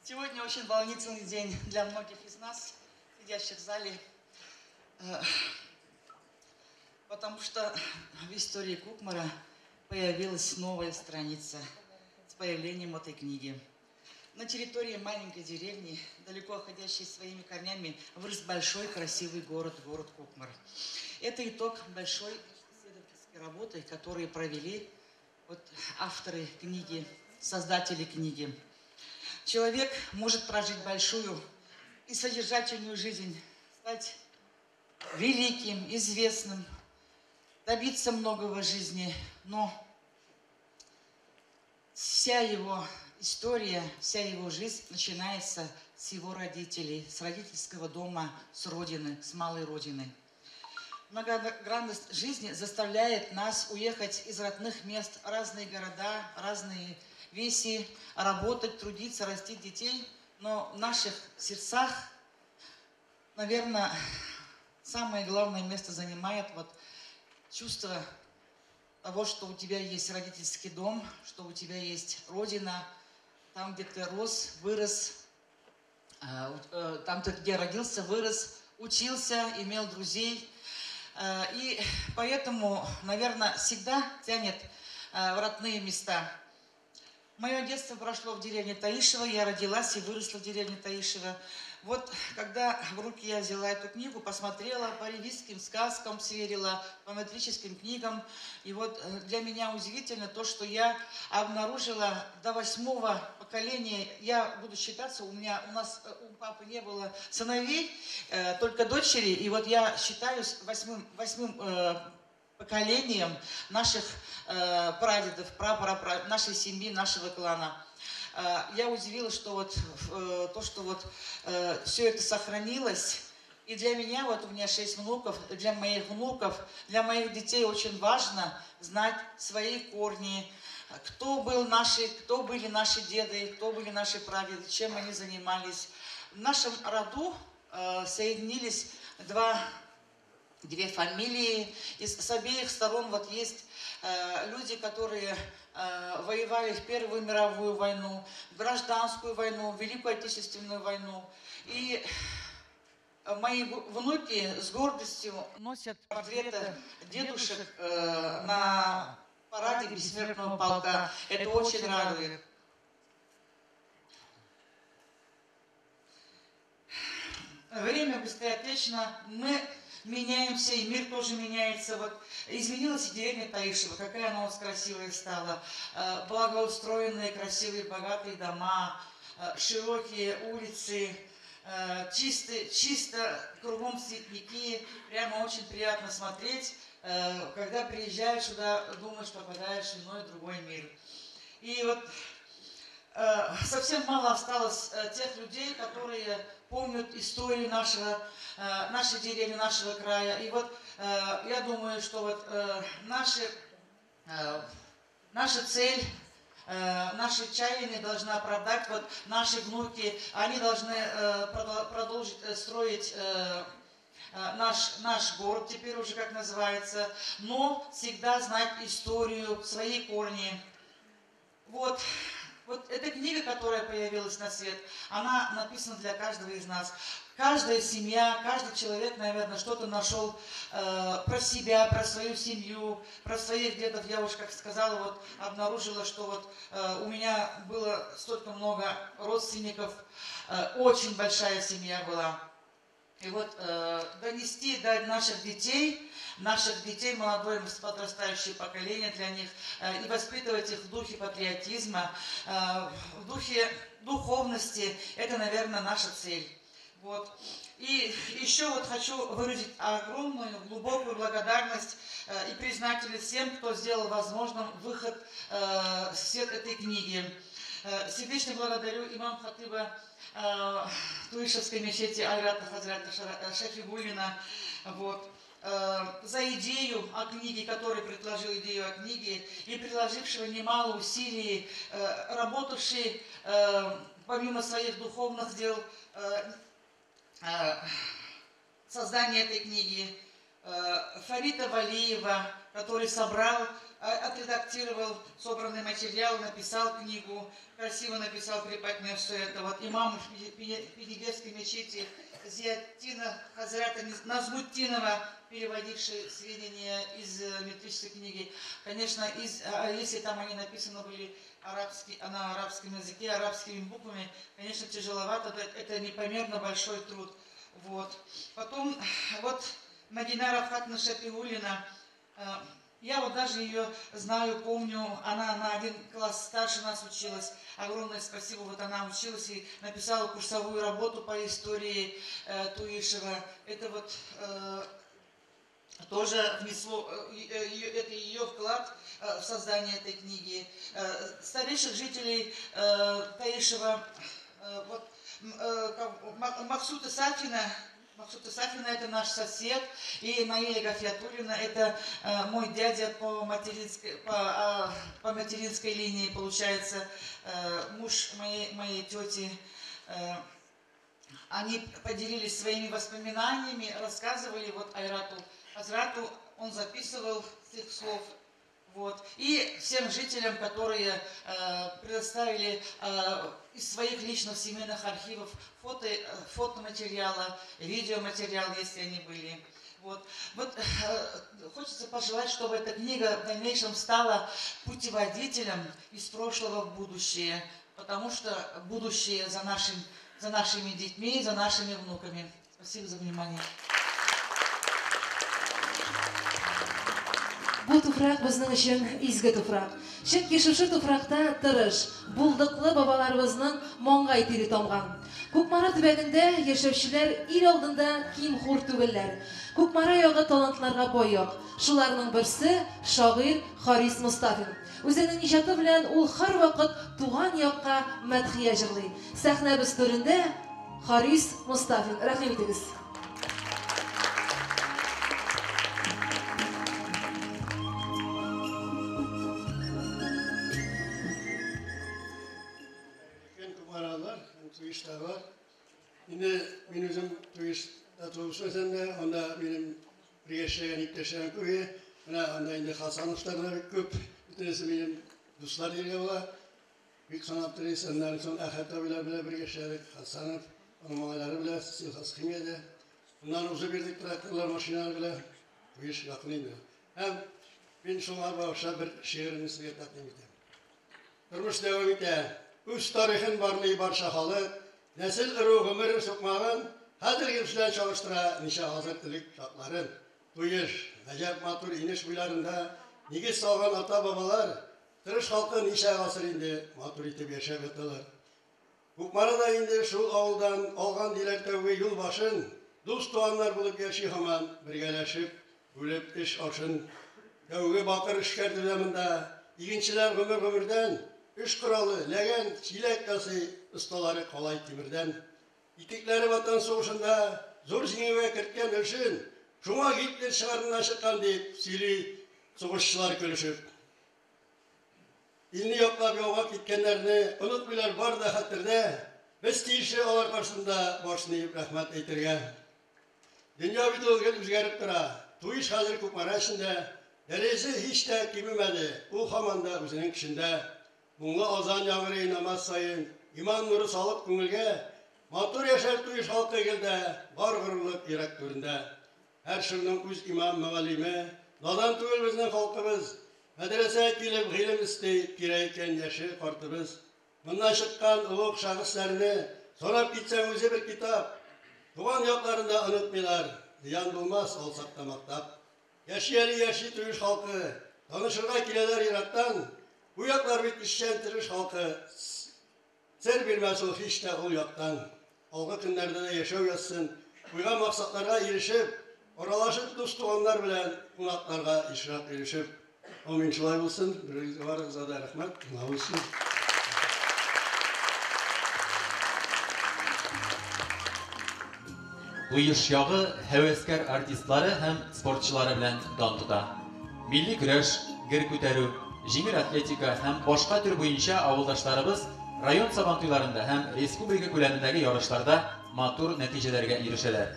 Сегодня очень волнительный день для многих из нас, сидящих в зале, потому что в истории Кукмара появилась новая страница. появлением этой книги. На территории маленькой деревни, далеко уходящей своими корнями, вырос большой красивый город, город Кукмор. Это итог большой исследовательской работы, которую провели вот авторы книги, создатели книги. Человек может прожить большую и содержательную жизнь, стать великим, известным, добиться многого в жизни, но вся его история, вся его жизнь начинается с его родителей, с родительского дома, с родины, с малой родины. Многогранность жизни заставляет нас уехать из родных мест в разные города, разные веси, работать, трудиться, растить детей. Но в наших сердцах, наверное, самое главное место занимает вот чувство того, что у тебя есть родительский дом, что у тебя есть родина, там, где ты рос, вырос, там, где родился, вырос, учился, имел друзей. И поэтому, наверное, всегда тянет в родные места. Мое детство прошло в деревне Таишево, я родилась и выросла в деревне Таишево. Вот когда в руки я взяла эту книгу, посмотрела, по ревизским сказкам сверила, по метрическим книгам. И вот для меня удивительно то, что я обнаружила до 8-го поколения, я буду считаться, у нас, у папы не было сыновей, только дочери. И вот я считаюсь восьмым поколением наших прадедов, нашей семьи, нашего клана. Я удивилась, что вот то, что вот все это сохранилось. И для меня, вот у меня 6 внуков, для моих внуков, для моих детей очень важно знать свои корни, кто были наши деды, кто были наши прадеды, чем они занимались. В нашем роду соединились две фамилии. И с обеих сторон вот есть люди, которые воевали в Первую мировую войну, в Гражданскую войну, в Великую Отечественную войну. И мои внуки с гордостью носят портреты дедушек на параде Бессмертного полка. Это очень радует. Время быстротечно, мы меняемся, и мир тоже меняется. Вот изменилась и деревня Таишево, какая она у нас красивая стала. Благоустроенные, красивые, богатые дома, широкие улицы, чисто кругом цветники. Прямо очень приятно смотреть. Когда приезжаешь сюда, думаешь, попадаешь в иной другой мир. И вот совсем мало осталось тех людей, которые помнят историю нашей деревни, нашего края. И вот я думаю, что вот наша цель, наши чаяния должны оправдать. Вот наши внуки, они должны продолжить строить наш город, теперь уже как называется, но всегда знать историю, свои корни. Вот. Вот эта книга, которая появилась на свет, она написана для каждого из нас. Каждая семья, каждый человек, наверное, что-то нашел про себя, про свою семью, про своих дедов. Я уж, как сказала, вот, обнаружила, что вот, у меня было столько много родственников, очень большая семья была. И вот донести до наших детей, молодое подрастающее поколение для них, и воспитывать их в духе патриотизма, в духе духовности, это, наверное, наша цель. Вот. И еще вот хочу выразить огромную, глубокую благодарность и признательность всем, кто сделал возможным выход в свет этой книги. Сердечно благодарю имам Хатыба Туишевской мечети Айрата Хазрата Шафигуллина, вот, за идею о книге, который предложил идею о книге и приложившего немало усилий, работавший помимо своих духовных дел создание этой книги. Фарита Валиева, который собрал, отредактировал собранный материал, написал книгу, красиво написал, преподнес все это. Вот имам Пенигевской мечети Зиятдина Хазрата Назмутдинова, переводивший сведения из метрической книги. Конечно, если там они написаны были на арабском языке, арабскими буквами, конечно, тяжеловато, это непомерно большой труд. Вот. Потом вот Мадина Рафхатовна Шапиулина, я вот даже ее знаю, помню, она на один класс старше нас училась. Огромное спасибо, вот она училась и написала курсовую работу по истории Туишева. Это вот тоже внесло, это ее вклад в создание этой книги. Старейших жителей Таишева, вот, Максута Сафина. Максута Сафина – это наш сосед, и Наиля Гафиатуллина – это мой дядя по материнской линии, получается, муж моей тети. Они поделились своими воспоминаниями, рассказывали вот Айрату Азрату, он записывал с их слов. Вот. И всем жителям, которые предоставили из своих личных семейных архивов фотоматериала, видеоматериал, если они были. Вот. Вот, хочется пожелать, чтобы эта книга в дальнейшем стала путеводителем из прошлого в будущее, потому что будущее за нашими детьми, за нашими внуками. Спасибо за внимание. Бу туфрак безнең өчен изге туфрак. Чөнки шушы туфракта тырыш, булдыклы бабаларыбызның маңгай тире тамган. Кукмара төбәгендә яшәүчеләр ил алдында ким-хур түгелләр. Кукмара ягы талантларга бай як. Шуларның берсе шагыйрь Харис Мостафин. Үзенең иҗаты белән ул һәрвакыт туган якка мәдхия җырлый. Сәхнәбез түрендә Харис Мостафин. Рәхим итегез. Туиштагылар. Инде мин үзем Туишта туып үсәм дә, анда минем бергә эшләгән иптәшләрем күп иде. Менә анда инде Хасановлар да бик күп. Бөтенесе минем дуслар дияргә була. Бик санап торыйс. Аннан соң Әхәт абыйлар белән бергә эшләдек. Хасанов, аның малайлары белән сельхозхимиядә. Моннан узып йөрдек тракторлар, машиналар белән. Туиш якын инде. Һәм мин шуңа багышлап бер шигыремне сезгә тәкъдим итәм. Тормыш дәвам итә. Үз тарихын барлый барча халык, нәсел ыру гомер сукмагын хәзерге белән чагыштыра ничә гасыр элек шартларын. Туеш, гаҗәп матур инеш буйларында нигез салган ата-бабалар, тырыш халкы ничә гасыр инде матур итеп яшәп яталар. Кукмарада инде шул авылдан алган диләр тәүге юл башын, дус туганнар булып яши һаман, бергәләшеп, бүлеп эш ашын. Тәүге бакыр эшкәртүдә монда, игенчеләр гомер-гомердән эш коралы, ләгән, чиләк ясый, осталары калай тимердән. Итекләре Ватан сугышында зур җиңүгә керткән өлешен, шуңа Гитлер чыгарыннан чыккан дип сөйли сугышчылар көлешеп. Илне яклап яуга киткәннәрне онытмыйлар бар да хәтердә. Без тиешле алар каршында башны иеп рәхмәт әйтергә. Дөнья бит ул гел үзгәреп тора. Туиш хәзер Кукмара эчендә. Дәрәҗәсе һич тә кимемәде. Ул һаман да үзенең көчендә. Моңлы азан яңгырый намаз саен, иман нуры салып күңелгә, матур яшәр Туиш халкы гелдә, бар горурлык йөрәк түрендә. Һәр чорның үз имам мөгаллиме, надан түгел безнең халкыбыз. Мәдрәсә килеп гыйлем өсти, кирәк икән яше картыбыз. Моннан чыккан олуг шәхесләрне санап китсәң үзе бер китап. Туган якларын да онытмыйлар, зыян булмас алсак та мактап. Яши әле яши Туиш халкы, танышырга киләләр ерактан. Бу яклар бит эшчән тырыш халкы, сер бирмәс ул һич тә ул яктан. Алгы көннәрдә дә яшәү язсын, куйган максатларга ирешеп, аралашып дус туганнар белән кунакларга ешрак ирешеп. Амин, шулай булсын. Барыгызга да рәхмәт. Тыңлавыгыз өчен. Туеш ягы һәвәскәр артистлары һәм спортчылары белән дан тота. Милли көрәш, гер күтәрү, җиңел атлетика һәм башка төр буенча авылдашларыбыз район сабантуйларында һәм республика күләмендәге ярышларда матур нәтиҗәләргә ирешәләр.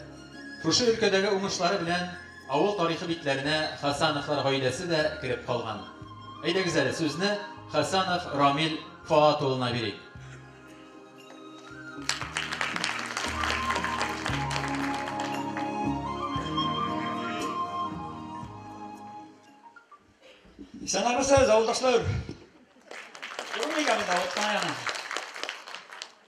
Шушы өлкәдәге уңышлары белән Авыл тарихы битләренә Хасановлар гаиләсе дә кереп калган. Әйдәгез әле сүзне Хасанов Рамил Фоат улына бирик. Исәннәрмесез, авылдашлар! Күренмигән бит авыл кына яна.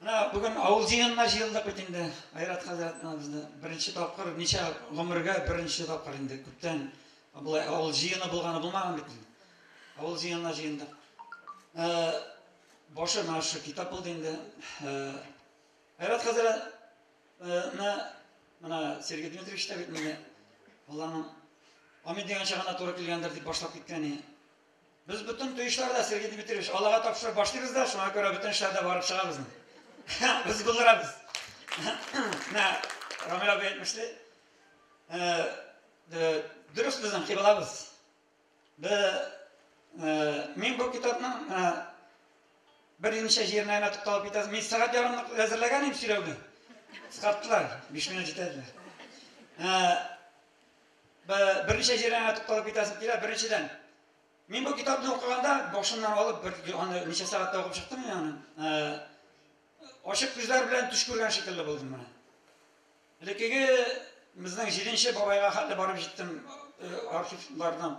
Менә бүген авыл җыенына җыелдык бит инде. Айрат хәзрәт менә безне беренче тапкыр, ничә гомергә беренче тапкыр инде күптән болай авыл җыены булганы булмаган бит инде. Авыл җыенына җыендык. Башы менә шушы китап булды инде. Айрат хәзрәт менә Сергей Дмитриевич та бит инде Алланың амин дигән чагына туры килгәндер дип башлап киткән иде. Без бөтен туешларда Сергей Дмитриевич Аллага тапшырып башлыйбыз да, шуңа күрә бөтен эшләрдә барып чыгабыз. Без булдырабыз. Менә Рамил абый әйтмешли, дөрес безнең кыйблабыз. Мин бу китапның берничә җиренә генә тукталып китәсем. Мин сәгать ярымлык әзерләгән идем сөйләүне. Кыскарттылар, 5 минут җитә диделәр. Берничә җиренә генә тукталып китәсем килә. Беренчедән, мин бу китапны укыганда башыннан алып бер аны ничә сәгатьтә укып чыктым мин аны. Ачык күзләр белән төш күргән шикелле булдым менә. Элеккеге безнең җиденче бабайга хәтле барып җиттем архивлардан.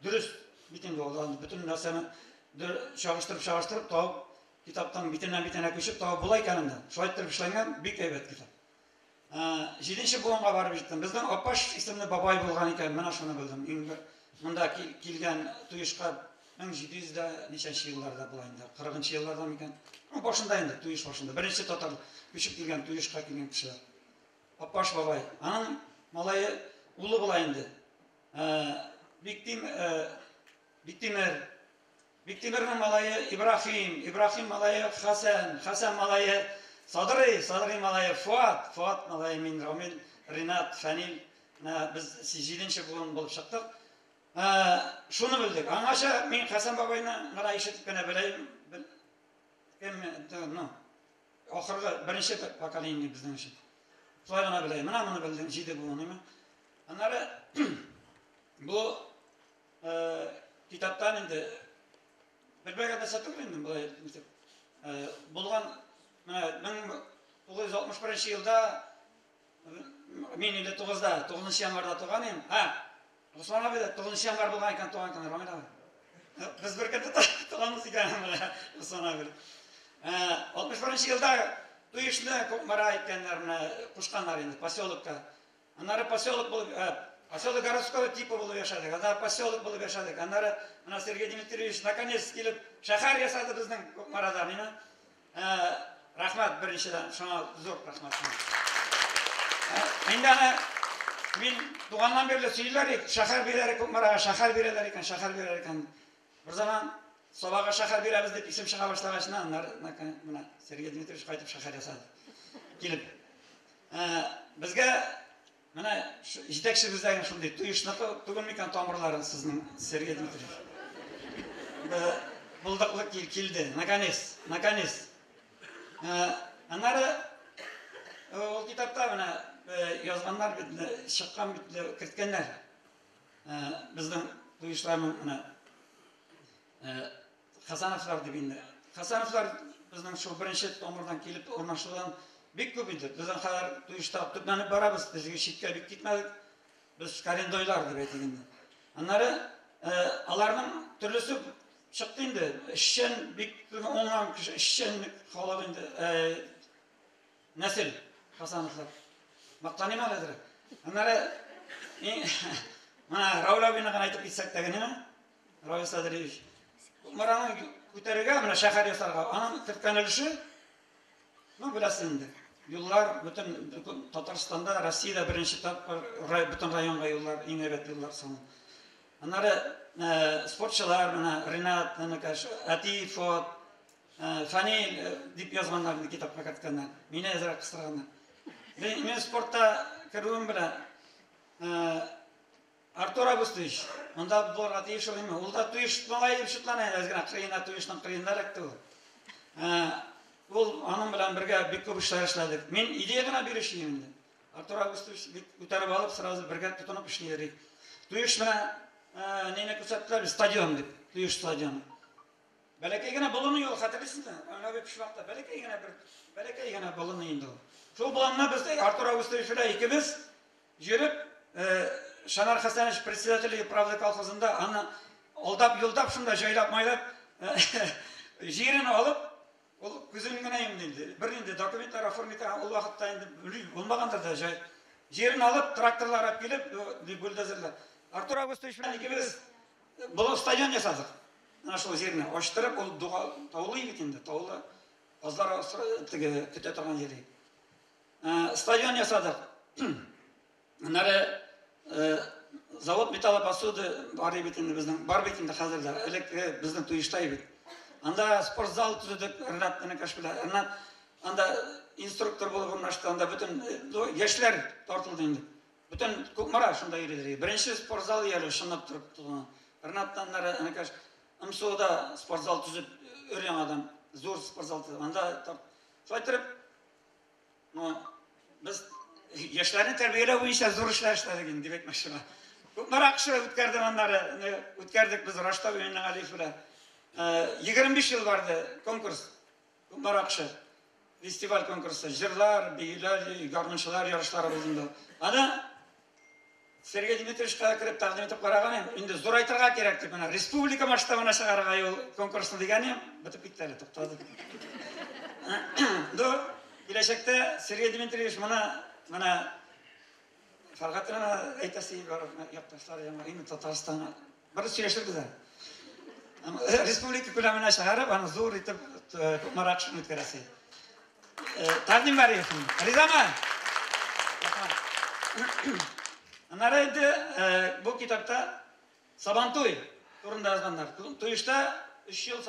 Дөрес бит инде ул, аны бөтен нәрсәне чагыштырып-чагыштырып табып, китаптан битеннән битенә күчеп табып була икән инде. Шулай иттереп эшләнгән бик әйбәт китап. Җиденче буынга барып җиттем. Безнең Апаш исемле бабай булган икән, менә шуны белдем. Иң бер монда килгән Туешка 1700 дә ничәнче елларда була инде, 40 елларда микән? Ну, башында инде, Туеш башында. Беренче татар күчеп килгән, Туешка килгән кешеләр. Апаш бабай. Аның малае, улы була инде. Биктимер. Биктимернең малае Ибрахим, Ибрахим малае Хәсән, Хәсән малае Садрый, Садрый малае Фуат, Фуат малае мин, Рамил, Ринат, Фәнил. Менә без җиденче буын булып чыктык. Шуны белдек. Аңача мин Хәсән бабайны гына ишетеп кенә беләм. Кем, ну, ахыргы беренче поколение безнең өчен. Шулай гына беләм. Менә моны белдем, җиде буын, әйме? Аннары бу китаптан инде белмәгән нәрсә түгел инде болай итеп. Булган менә 1961 елда мин 59-да, 9 январьда туган идем. Ха, Руслан абый да 9 январь булган икән туган көне, Рамил абый. Без бер көндә туганбыз икән, менә Руслан абый. 61 елда Туешны Кукмара иткәннәр, менә кушканнар инде поселокка. Аннары поселок булып, поселок городского типа булып яшәдек. Анда поселок булып яшәдек. Аннары менә Сергей Дмитриевич наконец килеп шәһәр ясады безнең Кукмарада, мина. Рәхмәт беренчедән, шуңа зур рәхмәт. Инде аны мин туганнан бирле сөйлиләр идек, шәһәр бирәләр Кукмарага, шәһәр бирәләр икән, шәһәр бирәләр икән. Бер заман Сабага шәһәр бирәбез дип исем чыга башлагач, аннары менә Сергей Дмитриевич кайтып шәһәр ясады. Килеп. Безгә менә җитәкчебездәге шундый туешныкы түгел микән тамырларын сезнең, Сергей Дмитриевич? Булдыклы килде, наконец, наконец. Аннары ул китапта менә язганнар бит, чыккан бит, керткәннәр. Безнең туешларның менә Хасановлар дип инде. Хасановлар безнең шул беренче тамырдан килеп урнашудан бик күп инде. Безнең хәзер туешта төпләнеп барабыз, без читкә бик китмәдек. Без кореннойлар дип әйтик инде. Аннары аларның төрлесе чыкты инде. Эшчән, бик уңган кеше, эшчән халык инде. Нәсел Хасановлар. Мактаныйм әле әзрәк. Аннары менә Рауль абыйны гына әйтеп китсәк тә генә, Равил Садриевич. Кукмараны күтәрергә, менә шәһәр ясарга, аның керткән өлеше, ну, беләсез инде. Юллар бөтен Татарстанда, Россиядә беренче тапкыр бөтен районга юллар, иң әйбәт юллар салынган. Аннары спортчылар, менә Ринат, Нәнәкәш, Әти, Фуат, Фәнил дип язганнар инде китапка керткәннәр. Мине әзрәк кыстырганнар. Мин спортта керүем белән Артур Августович, монда булырга тиеш ул инде. Ул да туеш малае дип шутлана инде, әз генә кырыена, туешның кырыенда эләкте ул. Ул аның белән бергә бик күп эшләр эшләдек. Мин идея гына бирүче идем инде. Артур Августович бик күтәреп алып, сразу бергә тотынып эшли йөри. Туеш менә нәне күрсәттеләр, стадион дип, Туеш стадионы. Бәләкәй генә болыны юл, хәтерлисезме? Әнә бит почмакта бәләкәй генә бер бәләкәй генә болыны инде ул. Шул болынны без Артур Августович белән икебез йөреп, Шанар Хәсәнович председателе Правда колхозында аны алдап, юлдап шунда җайлап-майлап җирен алып, ул күзен генә йомды инде. Бернинди документлар оформить ул вакытта инде булмагандыр да җай. Җирен алып, тракторлар алып килеп, бульдозерлар. Артур Августович белән икебез болын стадион ясадык. Менә шул җирне ачтырып, ул дуга таулы бит инде, таулы. Казлар теге көтә торган җире. Стадион ясадык. Аннары завод металлопосуды бар бит инде безнең, бар бит инде хәзер дә, элек безнең Туешта бит. Анда спортзал төзедек Ренат энекәш белән. Ренат анда инструктор булып урнашты, анда бөтен яшьләр тартылды инде. Бөтен Кукмара шунда йөриләр. Беренче спортзал әле чынлап торып тотынган. Ренаттан аннары энекәш МСОда спортзал төзеп, өр-яңадан зур спортзал төзеп, анда шулай итеп, ну, без яшьләрне тәрбияләү буенча зур эшләр эшләдек инде, дип әйтмәкче. Кукмара кышы үткәрдем аннары, үткәрдек без Раштау Миннегалиев белән. 25 ел барды конкурс, Кукмара кышы. Фестиваль конкурсы, җырлар, биюләр, гармунчылар ярышлары булды инде. Аны Сергей Дмитриевичка кереп тәкъдим итеп караган идем. Инде зурайтырга кирәк дип, менә республика масштабына чыгарырга ул конкурсны дигән идем, бетеп китте әле, туктады. Ду, киләчәктә Сергей Дмитриевич моны менә Фәргать әйтәсе бар, якташлар, яңа инде Татарстан бер сөйләшербез әле. Республика күләменә чыгарып, аны зур итеп Кукмара кышын үткәрәсе. Тәкъдим бар иде. Ризамы? Аннары инде бу китапта Сабантуй турында язганнар. Туешта 3 ел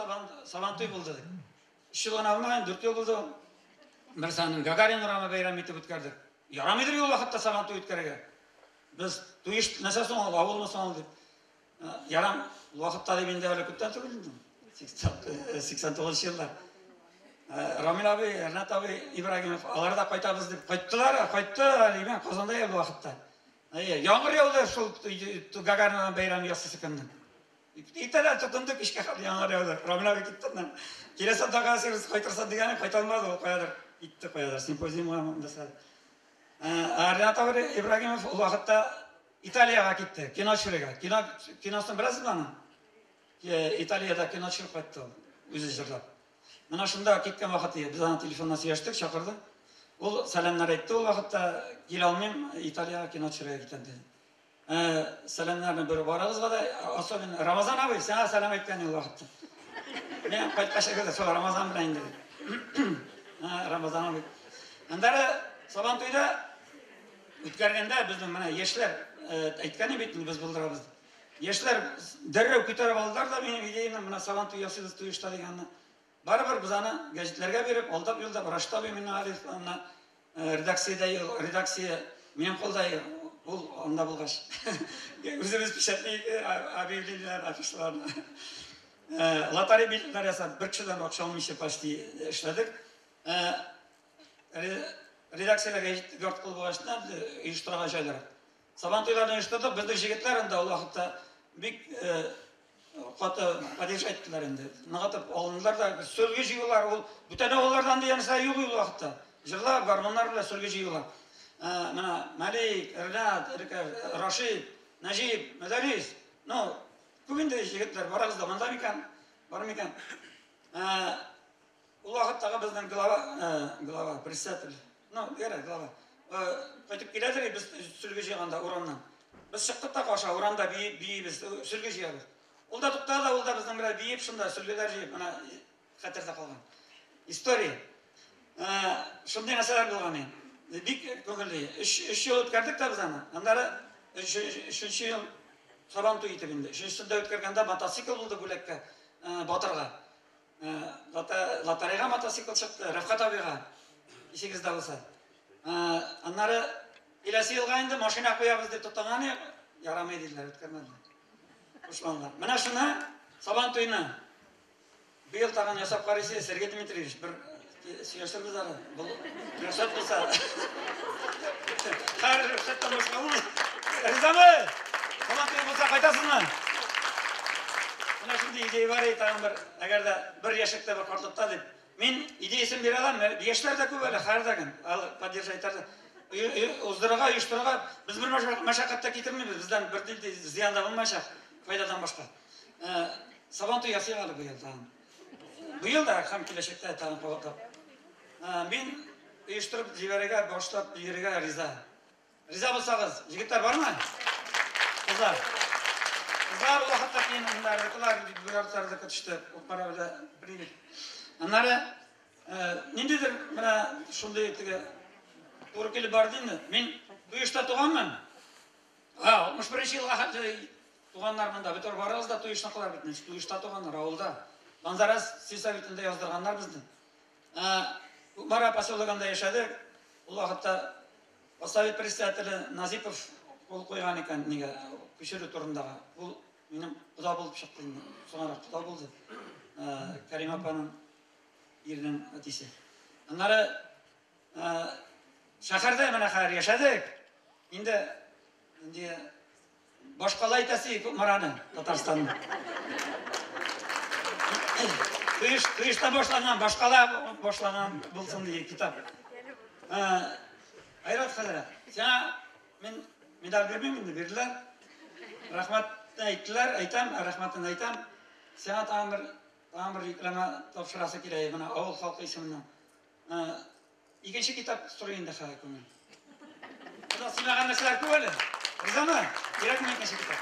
Сабантуй булды. 3 ел гына булмаган, 4 ел булды. Бер санын Гагарин урамы бәйрәм итеп үткәрдек. Ярамыйдыр ул вакытта Сабантуй үткәрергә. Без Туеш нәрсә соң ул, авылмы соң ул дип. Ярам, ул вакытта дип инде әле күптән түгел инде. 89 еллар. Рамил абый, Ренат абый Ибрагимов, алар да кайтабыз дип кайттылар, кайтты, әле Казанда ул вакытта. Яңгыр яуды шул Гагарин бәйрәм ясыйсы көнне. Иртәдән тотынды, кичкә хәтле яңгыр яуды. Рамил абый китте аннан. Киләсе атнага сез кайтырсың дигәне кайта алмады, ул каядыр китте, каядыр симпозиумга нәрсә. Ренат абый Ибрагимов ул вакытта Италиягә китте, кино төшерергә. Кино, киносын беләсезме аны? Италиядә кино төшереп кайтты ул, үзе җырлап. Менә шунда киткән вакыт иде. Без аны телефоннан сөйләштек, чакырды. Ул сәламнәр әйтте ул вакытта, килә алмыйм, Италиягә кино төшерергә китәм диде. Сәламнәрне бер барыгызга да, особенно Рамазан абый, сиңа сәлам әйткән ул вакытта. Мин кайткач әгәр шул Рамазан белән инде. Рамазан абый. Аннары Сабантуйда үткәргәндә безнең менә яшьләр әйткән бит инде без булдырабыз. Яшьләр дәррәү күтәреп алдылар да минем идеяны, менә Сабантуй ясыйбыз Туешта дигәнне. Барыбер без аны гәҗитләргә биреп, алдап юлдап, Рашит абый Миннегалиев аны редакциядә, редакция минем кулда, ул анда булгач. Үзебез печатный объявлениеләр, афишаларны. Лотерея билетлар ясап, бер кешедән акча алмыйча почти эшләдек. Редакциядә гәҗит йорт кыл булгач та оештырырга җайлырак. Сабантуйларны оештырдык, безнең җегетләр анда ул вакытта бик каты поддержать иттеләр инде. Ныгытып алындылар да, сөлге җыюлар, ул бүтән авыллардан дигән нәрсә юк ул вакытта. Җырлап, гармуннар белән сөлге җыюлар. Менә Мәлик, Ренат, Рашид, Нәҗип, Мөдәррис. Ну, күп инде җегетләр, барыгыз да монда микән? Бар микән? Ул вакыттагы безнең глава, глава, председатель, ну, ярар, глава. Кайтып киләдер, без сөлге җыйганда урамнан. Без чыктык та каршы, урамда биибез, сөлге җыябыз. Ул да туктады, ул да безнең белән биеп, шунда сөлгеләр җыеп, менә хәтердә калган. История. Шундый нәрсәләр булган инде. Бик күңелле. Өч ел үткәрдек тә без аны. Аннары өченче ел Сабан туй итеп инде. Өченчесендә үткәргәндә мотоцикл булды бүләккә, батырга. Лотерейга мотоцикл чыкты, Рәфкать абыйга, исегездә булса. Аннары киләсе елга инде машина куябыз дип тотынган идек, ярамый диделәр, үткәрмәделәр. Кушмадылар. Менә шуны Сабан туйны быел тагын ясап карыйсы, Сергей Дмитриевич, бер Сөйләшербез әле. Бу рөхсәт булса. Хәер, рөхсәттән башка булмый. Ризамы? Сабан туе булса кайтасызмы? Менә шундый идея бар иде тагын бер, әгәр дә бер яшьлектә, бер картлыкта дип. Мин идеясен бирә алам. Яшьләр дә күп әле, хәер дә кем. Ал, поддержать итәр. Уздырырга, оештырырга без бер мәшәкать тә китермибез. Бездән бер нинди зыян да булмаячак, файдадан башка. Сабан туе ясыйк әле быел тагын. Быел да һәм киләчәктә тагын кабатлап. Мин оештырып җибәрергә, башлап йөрергә риза. Риза булсагыз, егетләр бармы? Кызлар. Кызлар ул вакытта киен уннардыкылар, бер төште. Укмара белән бер егет. Аннары ниндидер менә шундый теге туры килеп барды инде. Мин Туешта туганмын. А, 61 елга хәтле туганнар монда. Бөтен барыгыз да Туешныкылар бит. Туешта туганнар, авылда. Манзарас сельсоветында яздырганнар безне. Кукмара поселогында яшәдек. Ул вакытта поссовет председателе Назипов кул куйган икән нигә күчерү турындагы. Ул минем кода булып чыкты инде. Соңрак кода булды. Кәрим апаның иренең әтисе. Аннары шәһәрдә менә хәзер яшәдек. Инде инде башкала итәсе Кукмараны, Татарстанны. Туеш, Туешта башланган, башкала башланган булсын дигән китап. Айрат хәзрәт, сиңа мин медаль бирмим инде, бирделәр. Рәхмәт әйттеләр, әйтәм, рәхмәтен әйтәм. Сиңа тагын бер йөкләмә тапшырасы килә, менә авыл халкы исеменнән. Икенче китап сорый инде хәзер күңел. Монда сыймаган нәрсәләр күп әле. Ризамы? Кирәкме икенче китап?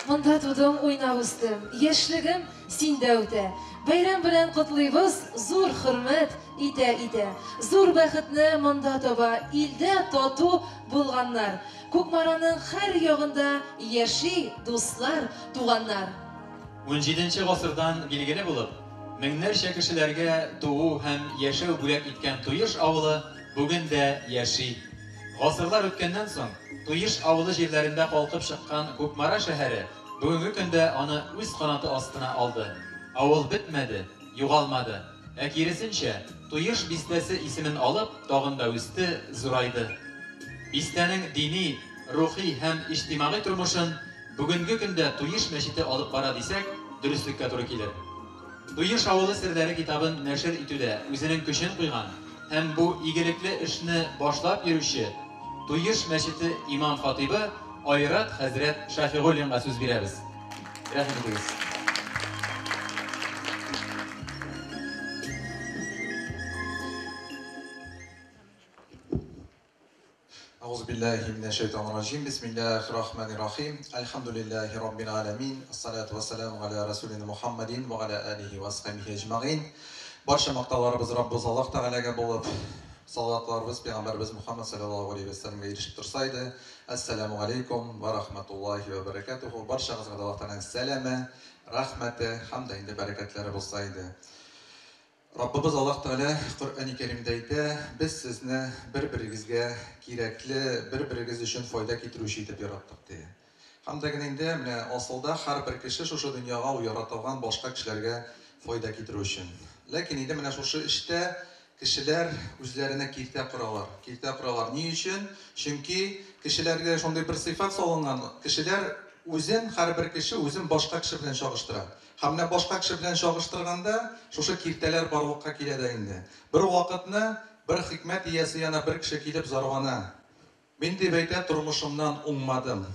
Монда тудым, уйнап үстем. Яшьлегем синдә үтә. Бәйрәм белән котлыйбыз, зур хөрмәт итә-итә. Зур бәхетне монда таба, илдә тату булганнар. Кукмараның һәр ягында яши дуслар, туганнар. 17 гасырдан билгеле булып, меңнәрчә кешеләргә туу һәм яшәү бүләк иткән Туеш авылы бүген дә яши. Гасырлар үткәннән соң, Туеш авылы җирләрендә калкып чыккан Кукмара шәһәре бүгенге көндә аны үз канаты астына алды. Авыл бетмәде, югалмады. Ә киресенчә, Туеш бистәсе исемен алып, тагын да үсте, зурайды. Бистәнең дини, рухи һәм иҗтимагый тормышын бүгенге көндә Туеш мәчете алып бара дисәк, дөреслеккә туры килер. Туеш авылы серләре китабын нәшер итүдә үзенең көчен куйган һәм бу игелекле эшне башлап йөрүче Туеш мәчете имам хатибы Айрат хәзрәт Шафигуллинга сүз бирәбез. Рәхим итегез. أعوذ بالله من الشيطان الرجيم. بسم الله الرحمن الرحيم. الحمد لله رب العالمين. الصلاة والسلام على رسولنا محمد وعلى آله وصحبه أجمعين. Барча мактауларыбыз Раббыбыз Аллаһ Тәгаләгә булып, салаватларыбыз пәйгамбәребез Мухаммад саллаллаһу алейһи ва сәлләмгә ирешеп торса иде. Әссәламу алейкум ва рахматуллаһи ва баракатуху. Барчагызга да Аллаһ Тәгаләнең сәламе, рәхмәте һәм дә инде бәрәкәтләре булса иде. Раббыбыз Аллаһ Тәгалә Коръәни Кәримдә әйтә: "Без сезне бер-берегезгә кирәкле, бер-берегез өчен файда китерүче итеп яраттык", ди. Һәм дә генә инде менә асылда һәрбер кеше шушы дөньяга ул яратылган башка кешеләргә файда китерү өчен. Ләкин инде менә шушы эштә кешеләр үзләренә киртә коралар. Киртә коралар ни өчен? Чөнки кешеләргә шундый бер сыйфат салынган, кешеләр үзен, һәрбер кеше үзен башка кеше белән чагыштыра. Һәм менә башка кеше белән чагыштырганда шушы киртәләр барлыкка килә дә инде. Бер вакытны бер хикмәт иясе янына бер кеше килеп зарлана. Мин, дип әйтә, тормышымнан уңмадым.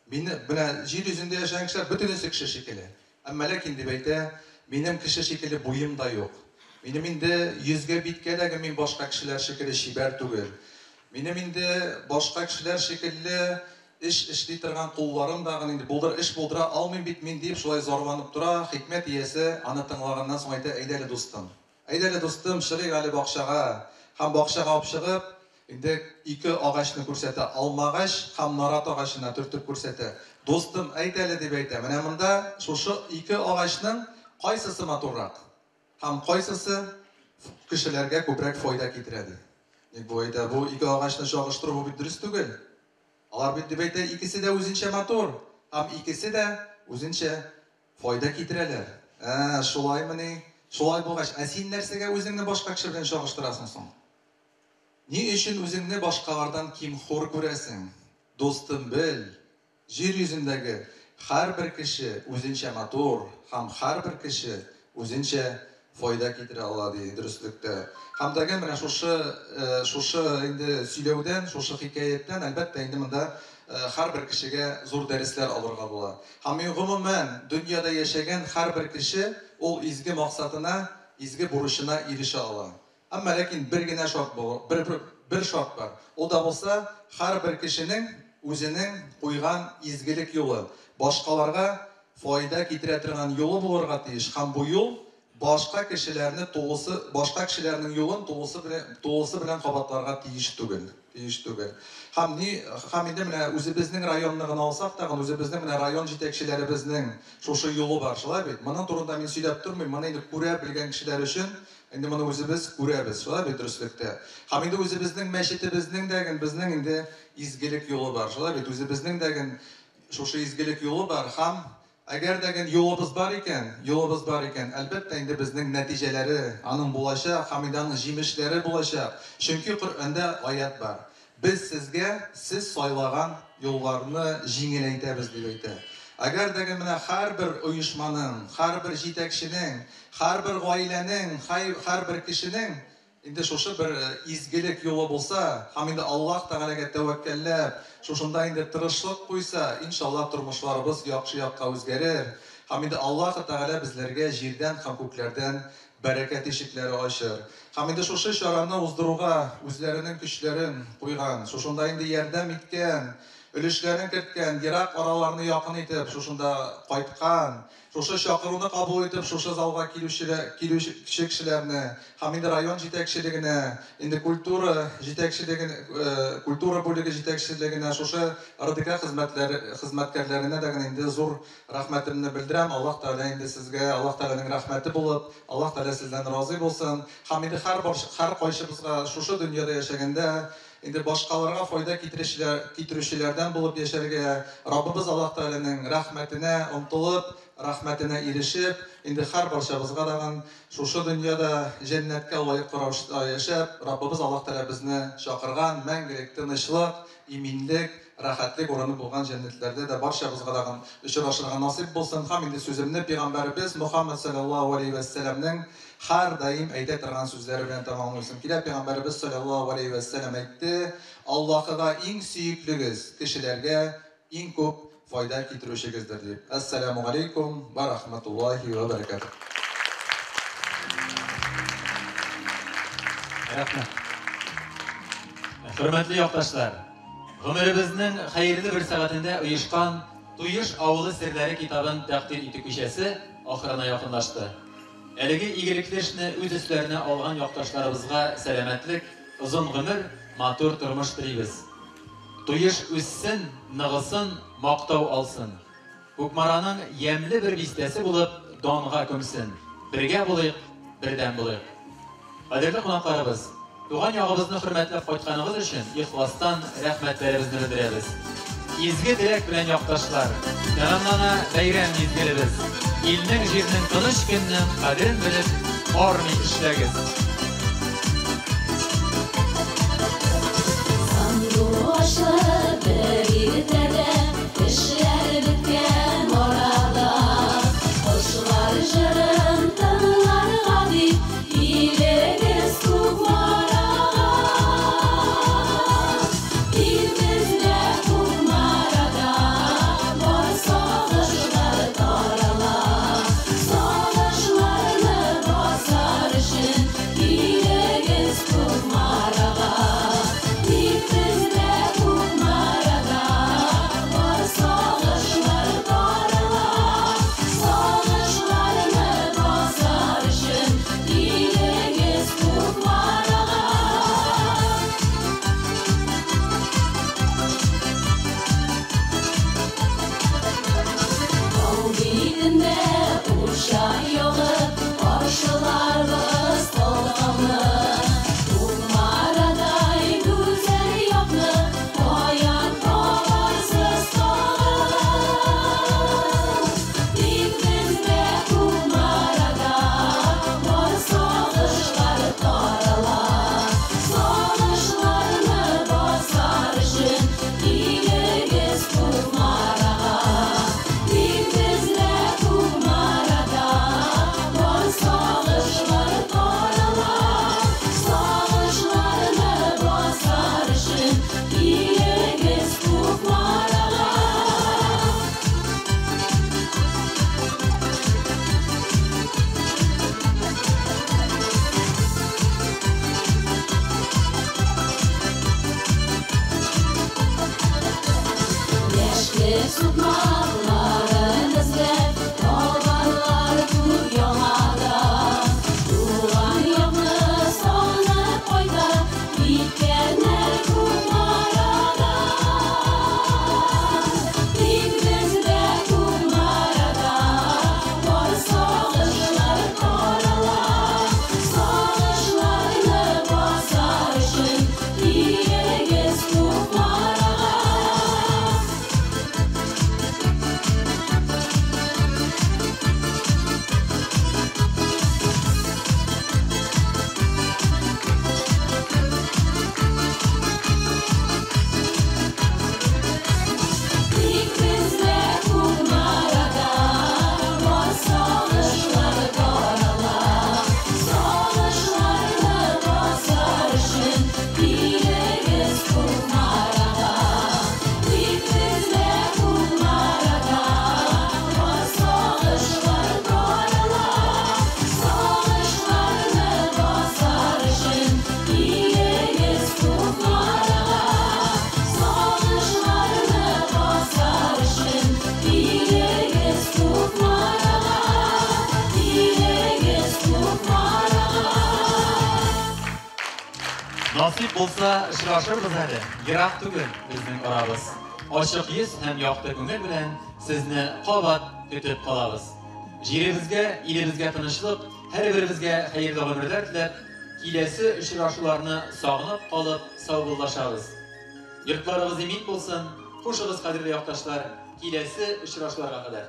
Мине менә җир йөзендә яшәгән кешеләр бөтенесе кеше шикелле. Әмма ләкин, дип әйтә, минем кеше шикелле буем да юк. Минем инде йөзгә биткә дә мин башка кешеләр шикелле чибәр түгел. Минем инде башка кешеләр шикелле эш эшли торган кулларым да инде булдыр эш булдыра алмыйм бит мин, дип шулай зарланып тора. Хикмәт иясе аны тыңлаганнан соң әйтә: "Әйдә әле, дустым. Әйдә әле, дустым, чыгыйк әле бакчага." Һәм бакчага алып чыгып, инде ике агачны күрсәтә, алмагач һәм нарат агачына төртеп күрсәтә. Дустым, әйт әле, дип әйтә. Менә монда шушы ике агачның кайсысы матуррак? Һәм кайсысы кешеләргә күбрәк файда китерә, ди. Ник бу әйтә, бу ике агачны чагыштыру бу бит дөрес түгел. Алар бит, дип әйтә, икесе дә үзенчә матур, һәм икесе дә үзенчә файда китерәләр. Ә, шулаймыни? Шулай булгач, ә син нәрсәгә үзеңне башка кеше белән чагыштырасың соң? Ни өчен үзеңне башкалардан ким-хур күрәсең? Дустым, бел, җир йөзендәге һәрбер кеше үзенчә матур һәм һәрбер кеше үзенчә файда китерә ала, ди дөреслектә. Һәм дәге менә шушы, шушы инде сөйләүдән, шушы хикәяттән, әлбәттә, инде монда һәрбер кешегә зур дәресләр алырга була. Һәм гомумән, дөньяда яшәгән һәрбер кеше ул изге максатына, изге бурычына ирешә ала. Әмма ләкин бер генә шарт бер, бер шарт бар. Ул да булса, һәрбер кешенең үзенең куйган изгелек юлы, башкаларга файда китерә торган юлы булырга тиеш. Һәм бу юл башка кешеләрне тулысы, башка кешеләрнең юлын тулысы белән кабатларга тиеш түгел. Тиеш түгел. Һәм ни, һәм инде менә үзебезнең районны гына алсак та, үзебезнең менә район җитәкчеләребезнең шушы юлы бар, шулай бит? Моның турында мин сөйләп тормыйм, моны инде күрә белгән кешеләр өчен инде моны үзебез күрәбез, шулай бит дөреслектә. Һәм инде үзебезнең мәчетебезнең дә безнең инде изгелек юлы бар, шулай бит? Үзебезнең дә шушы изгелек юлы бар һәм әгәр дә юлыбыз бар икән, юлыбыз бар икән, әлбәттә инде безнең нәтиҗәләре аның булачак һәм инде аның җимешләре булачак. Чөнки Коръәндә аят бар. Без сезгә сез сайлаган юлларны җиңеләйтәбез дип әйтә. Әгәр дә менә һәрбер оешманың, һәрбер җитәкченең, һәрбер гаиләнең, һәрбер кешенең инде шушы бер изгелек юлы булса, һәм инде Аллаһ Тәгаләгә тәвәккәлләп, шушында инде тырышлык куйса, иншаллаһ тормышларыбыз яхшы якка үзгәрер. Һәм инде Аллаһ Тәгалә безләргә җирдән һәм күкләрдән бәрәкәт ишекләре ачыр. Һәм инде шушы чараны уздыруга үзләренең көчләрен куйган, шушында инде ярдәм иткән, өлешләрен керткән, ерак араларны якын итеп, шушында кайткан, шушы чакыруны кабул итеп, шушы залга килүчеләр, килүче кешеләрне һәм инде район җитәкчелегенә, инде культура җитәкчелегенә, культура бүлеге җитәкчелегенә, шушы РДК хезмәтләре хезмәткәрләренә дә инде зур рәхмәтемне белдерәм. Аллаһ Тәгалә инде сезгә, Аллаһ Тәгаләнең рәхмәте булып, Аллаһ Тәгалә сездән разый булсын. Һәм инде һәр һәр кайсыбызга шушы дөньяда яшәгәндә инде башкаларга файда китерүчеләр китерүчеләрдән булып яшәргә, Раббыбыз Аллаһ Тәгаләнең рәхмәтенә омтылып, рәхмәтенә ирешеп, инде һәр барчабызга дагын шушы дөньяда җәннәткә лаек рәвештә яшәп, Раббыбыз Аллаһ Тәгалә безне чакырган мәңгелек тынычлык, иминлек, рәхәтлек урыны булган җәннәтләрдә дә барчабызга дагын очрашырга насыйп булсын. Һәм инде сүземне пәйгамбәребез Мухаммад саллаллаһу алейһи вә сәлламнең һәр даим әйтә торган сүзләре белән тәмамлыйсым килә. Пәйгамбәребез саллаллаһу алейһи вә сәллам әйтте: Аллаһыга иң сөеклегез кешеләргә иң күп файда китерүчегездер дип. Әссәламу алейкум ва рахматуллахи ва баракатуh. Рәхмәт. Хөрмәтле якташлар, гомеребезнең хәерле бер сәгатендә оешкан Туеш авылы серләре китабын тәкъдир итү кичәсе ахырына якынлашты. Әлеге игелекле эшне үз өсләренә алган якташларыбызга сәламәтлек, озын гомер, матур тормыш телибез. Туеш үссен, ныгысын, мактау алсын. Кукмараның ямьле бер бистәсе булып данга күмсен. Бергә булыйк, бердәм булыйк. Кадерле кунакларыбыз, туган ягыбызны хөрмәтләп кайтканыгыз өчен ихластан рәхмәтләребезне белдерәбез. Изге теләк белән якташлар, тәмамлана бәйрәм мизгелебез. Илнең, җирнең тыныч көннең кадерен белеп, армый эшләгез. Сандугачлы бер иртәдә эшләр беткән арада кошлар җырын тыңларга дип килегез Кукмарага. Тик бездә Кукмарада бар сагышлар тарала. Сагышларны басар өчен килегез Кукмарага. Тик бездә Кукмарада Сукмакларын эзләп табарлар күк яңадан. Туган якны сагынып кайта киткәннәр Кукмарадан. Тик бездә Кукмарада бар сагышлар тарала. Сагышларны басар өчен килегез Кукмарага. Тик бездә Кукмарада бар сагышлар тарала. Сагышларны басар өчен килегез Кукмарага. Тик бездә Кукмарада бар сагышлар тарала. Сагышларны басар өчен килегез Кукмарага. Сагышларны басар өчен килегез Кукмарага. Килегез Кукмарага. Насыйп булса, очрашырбыз әле. Ерак түгел безнең арабыз. Ачык йөз һәм якты күңел белән сезне кабат көтеп калабыз. Җиребезгә, илебезгә тынычлык, һәрберебезгә хәерле гомерләр теләп, киләсе очрашуларны сагынып калып саубуллашабыз. Йортларыгыз имин булсын. Хушыгыз, кадерле якташлар, киләсе очрашуларга кадәр.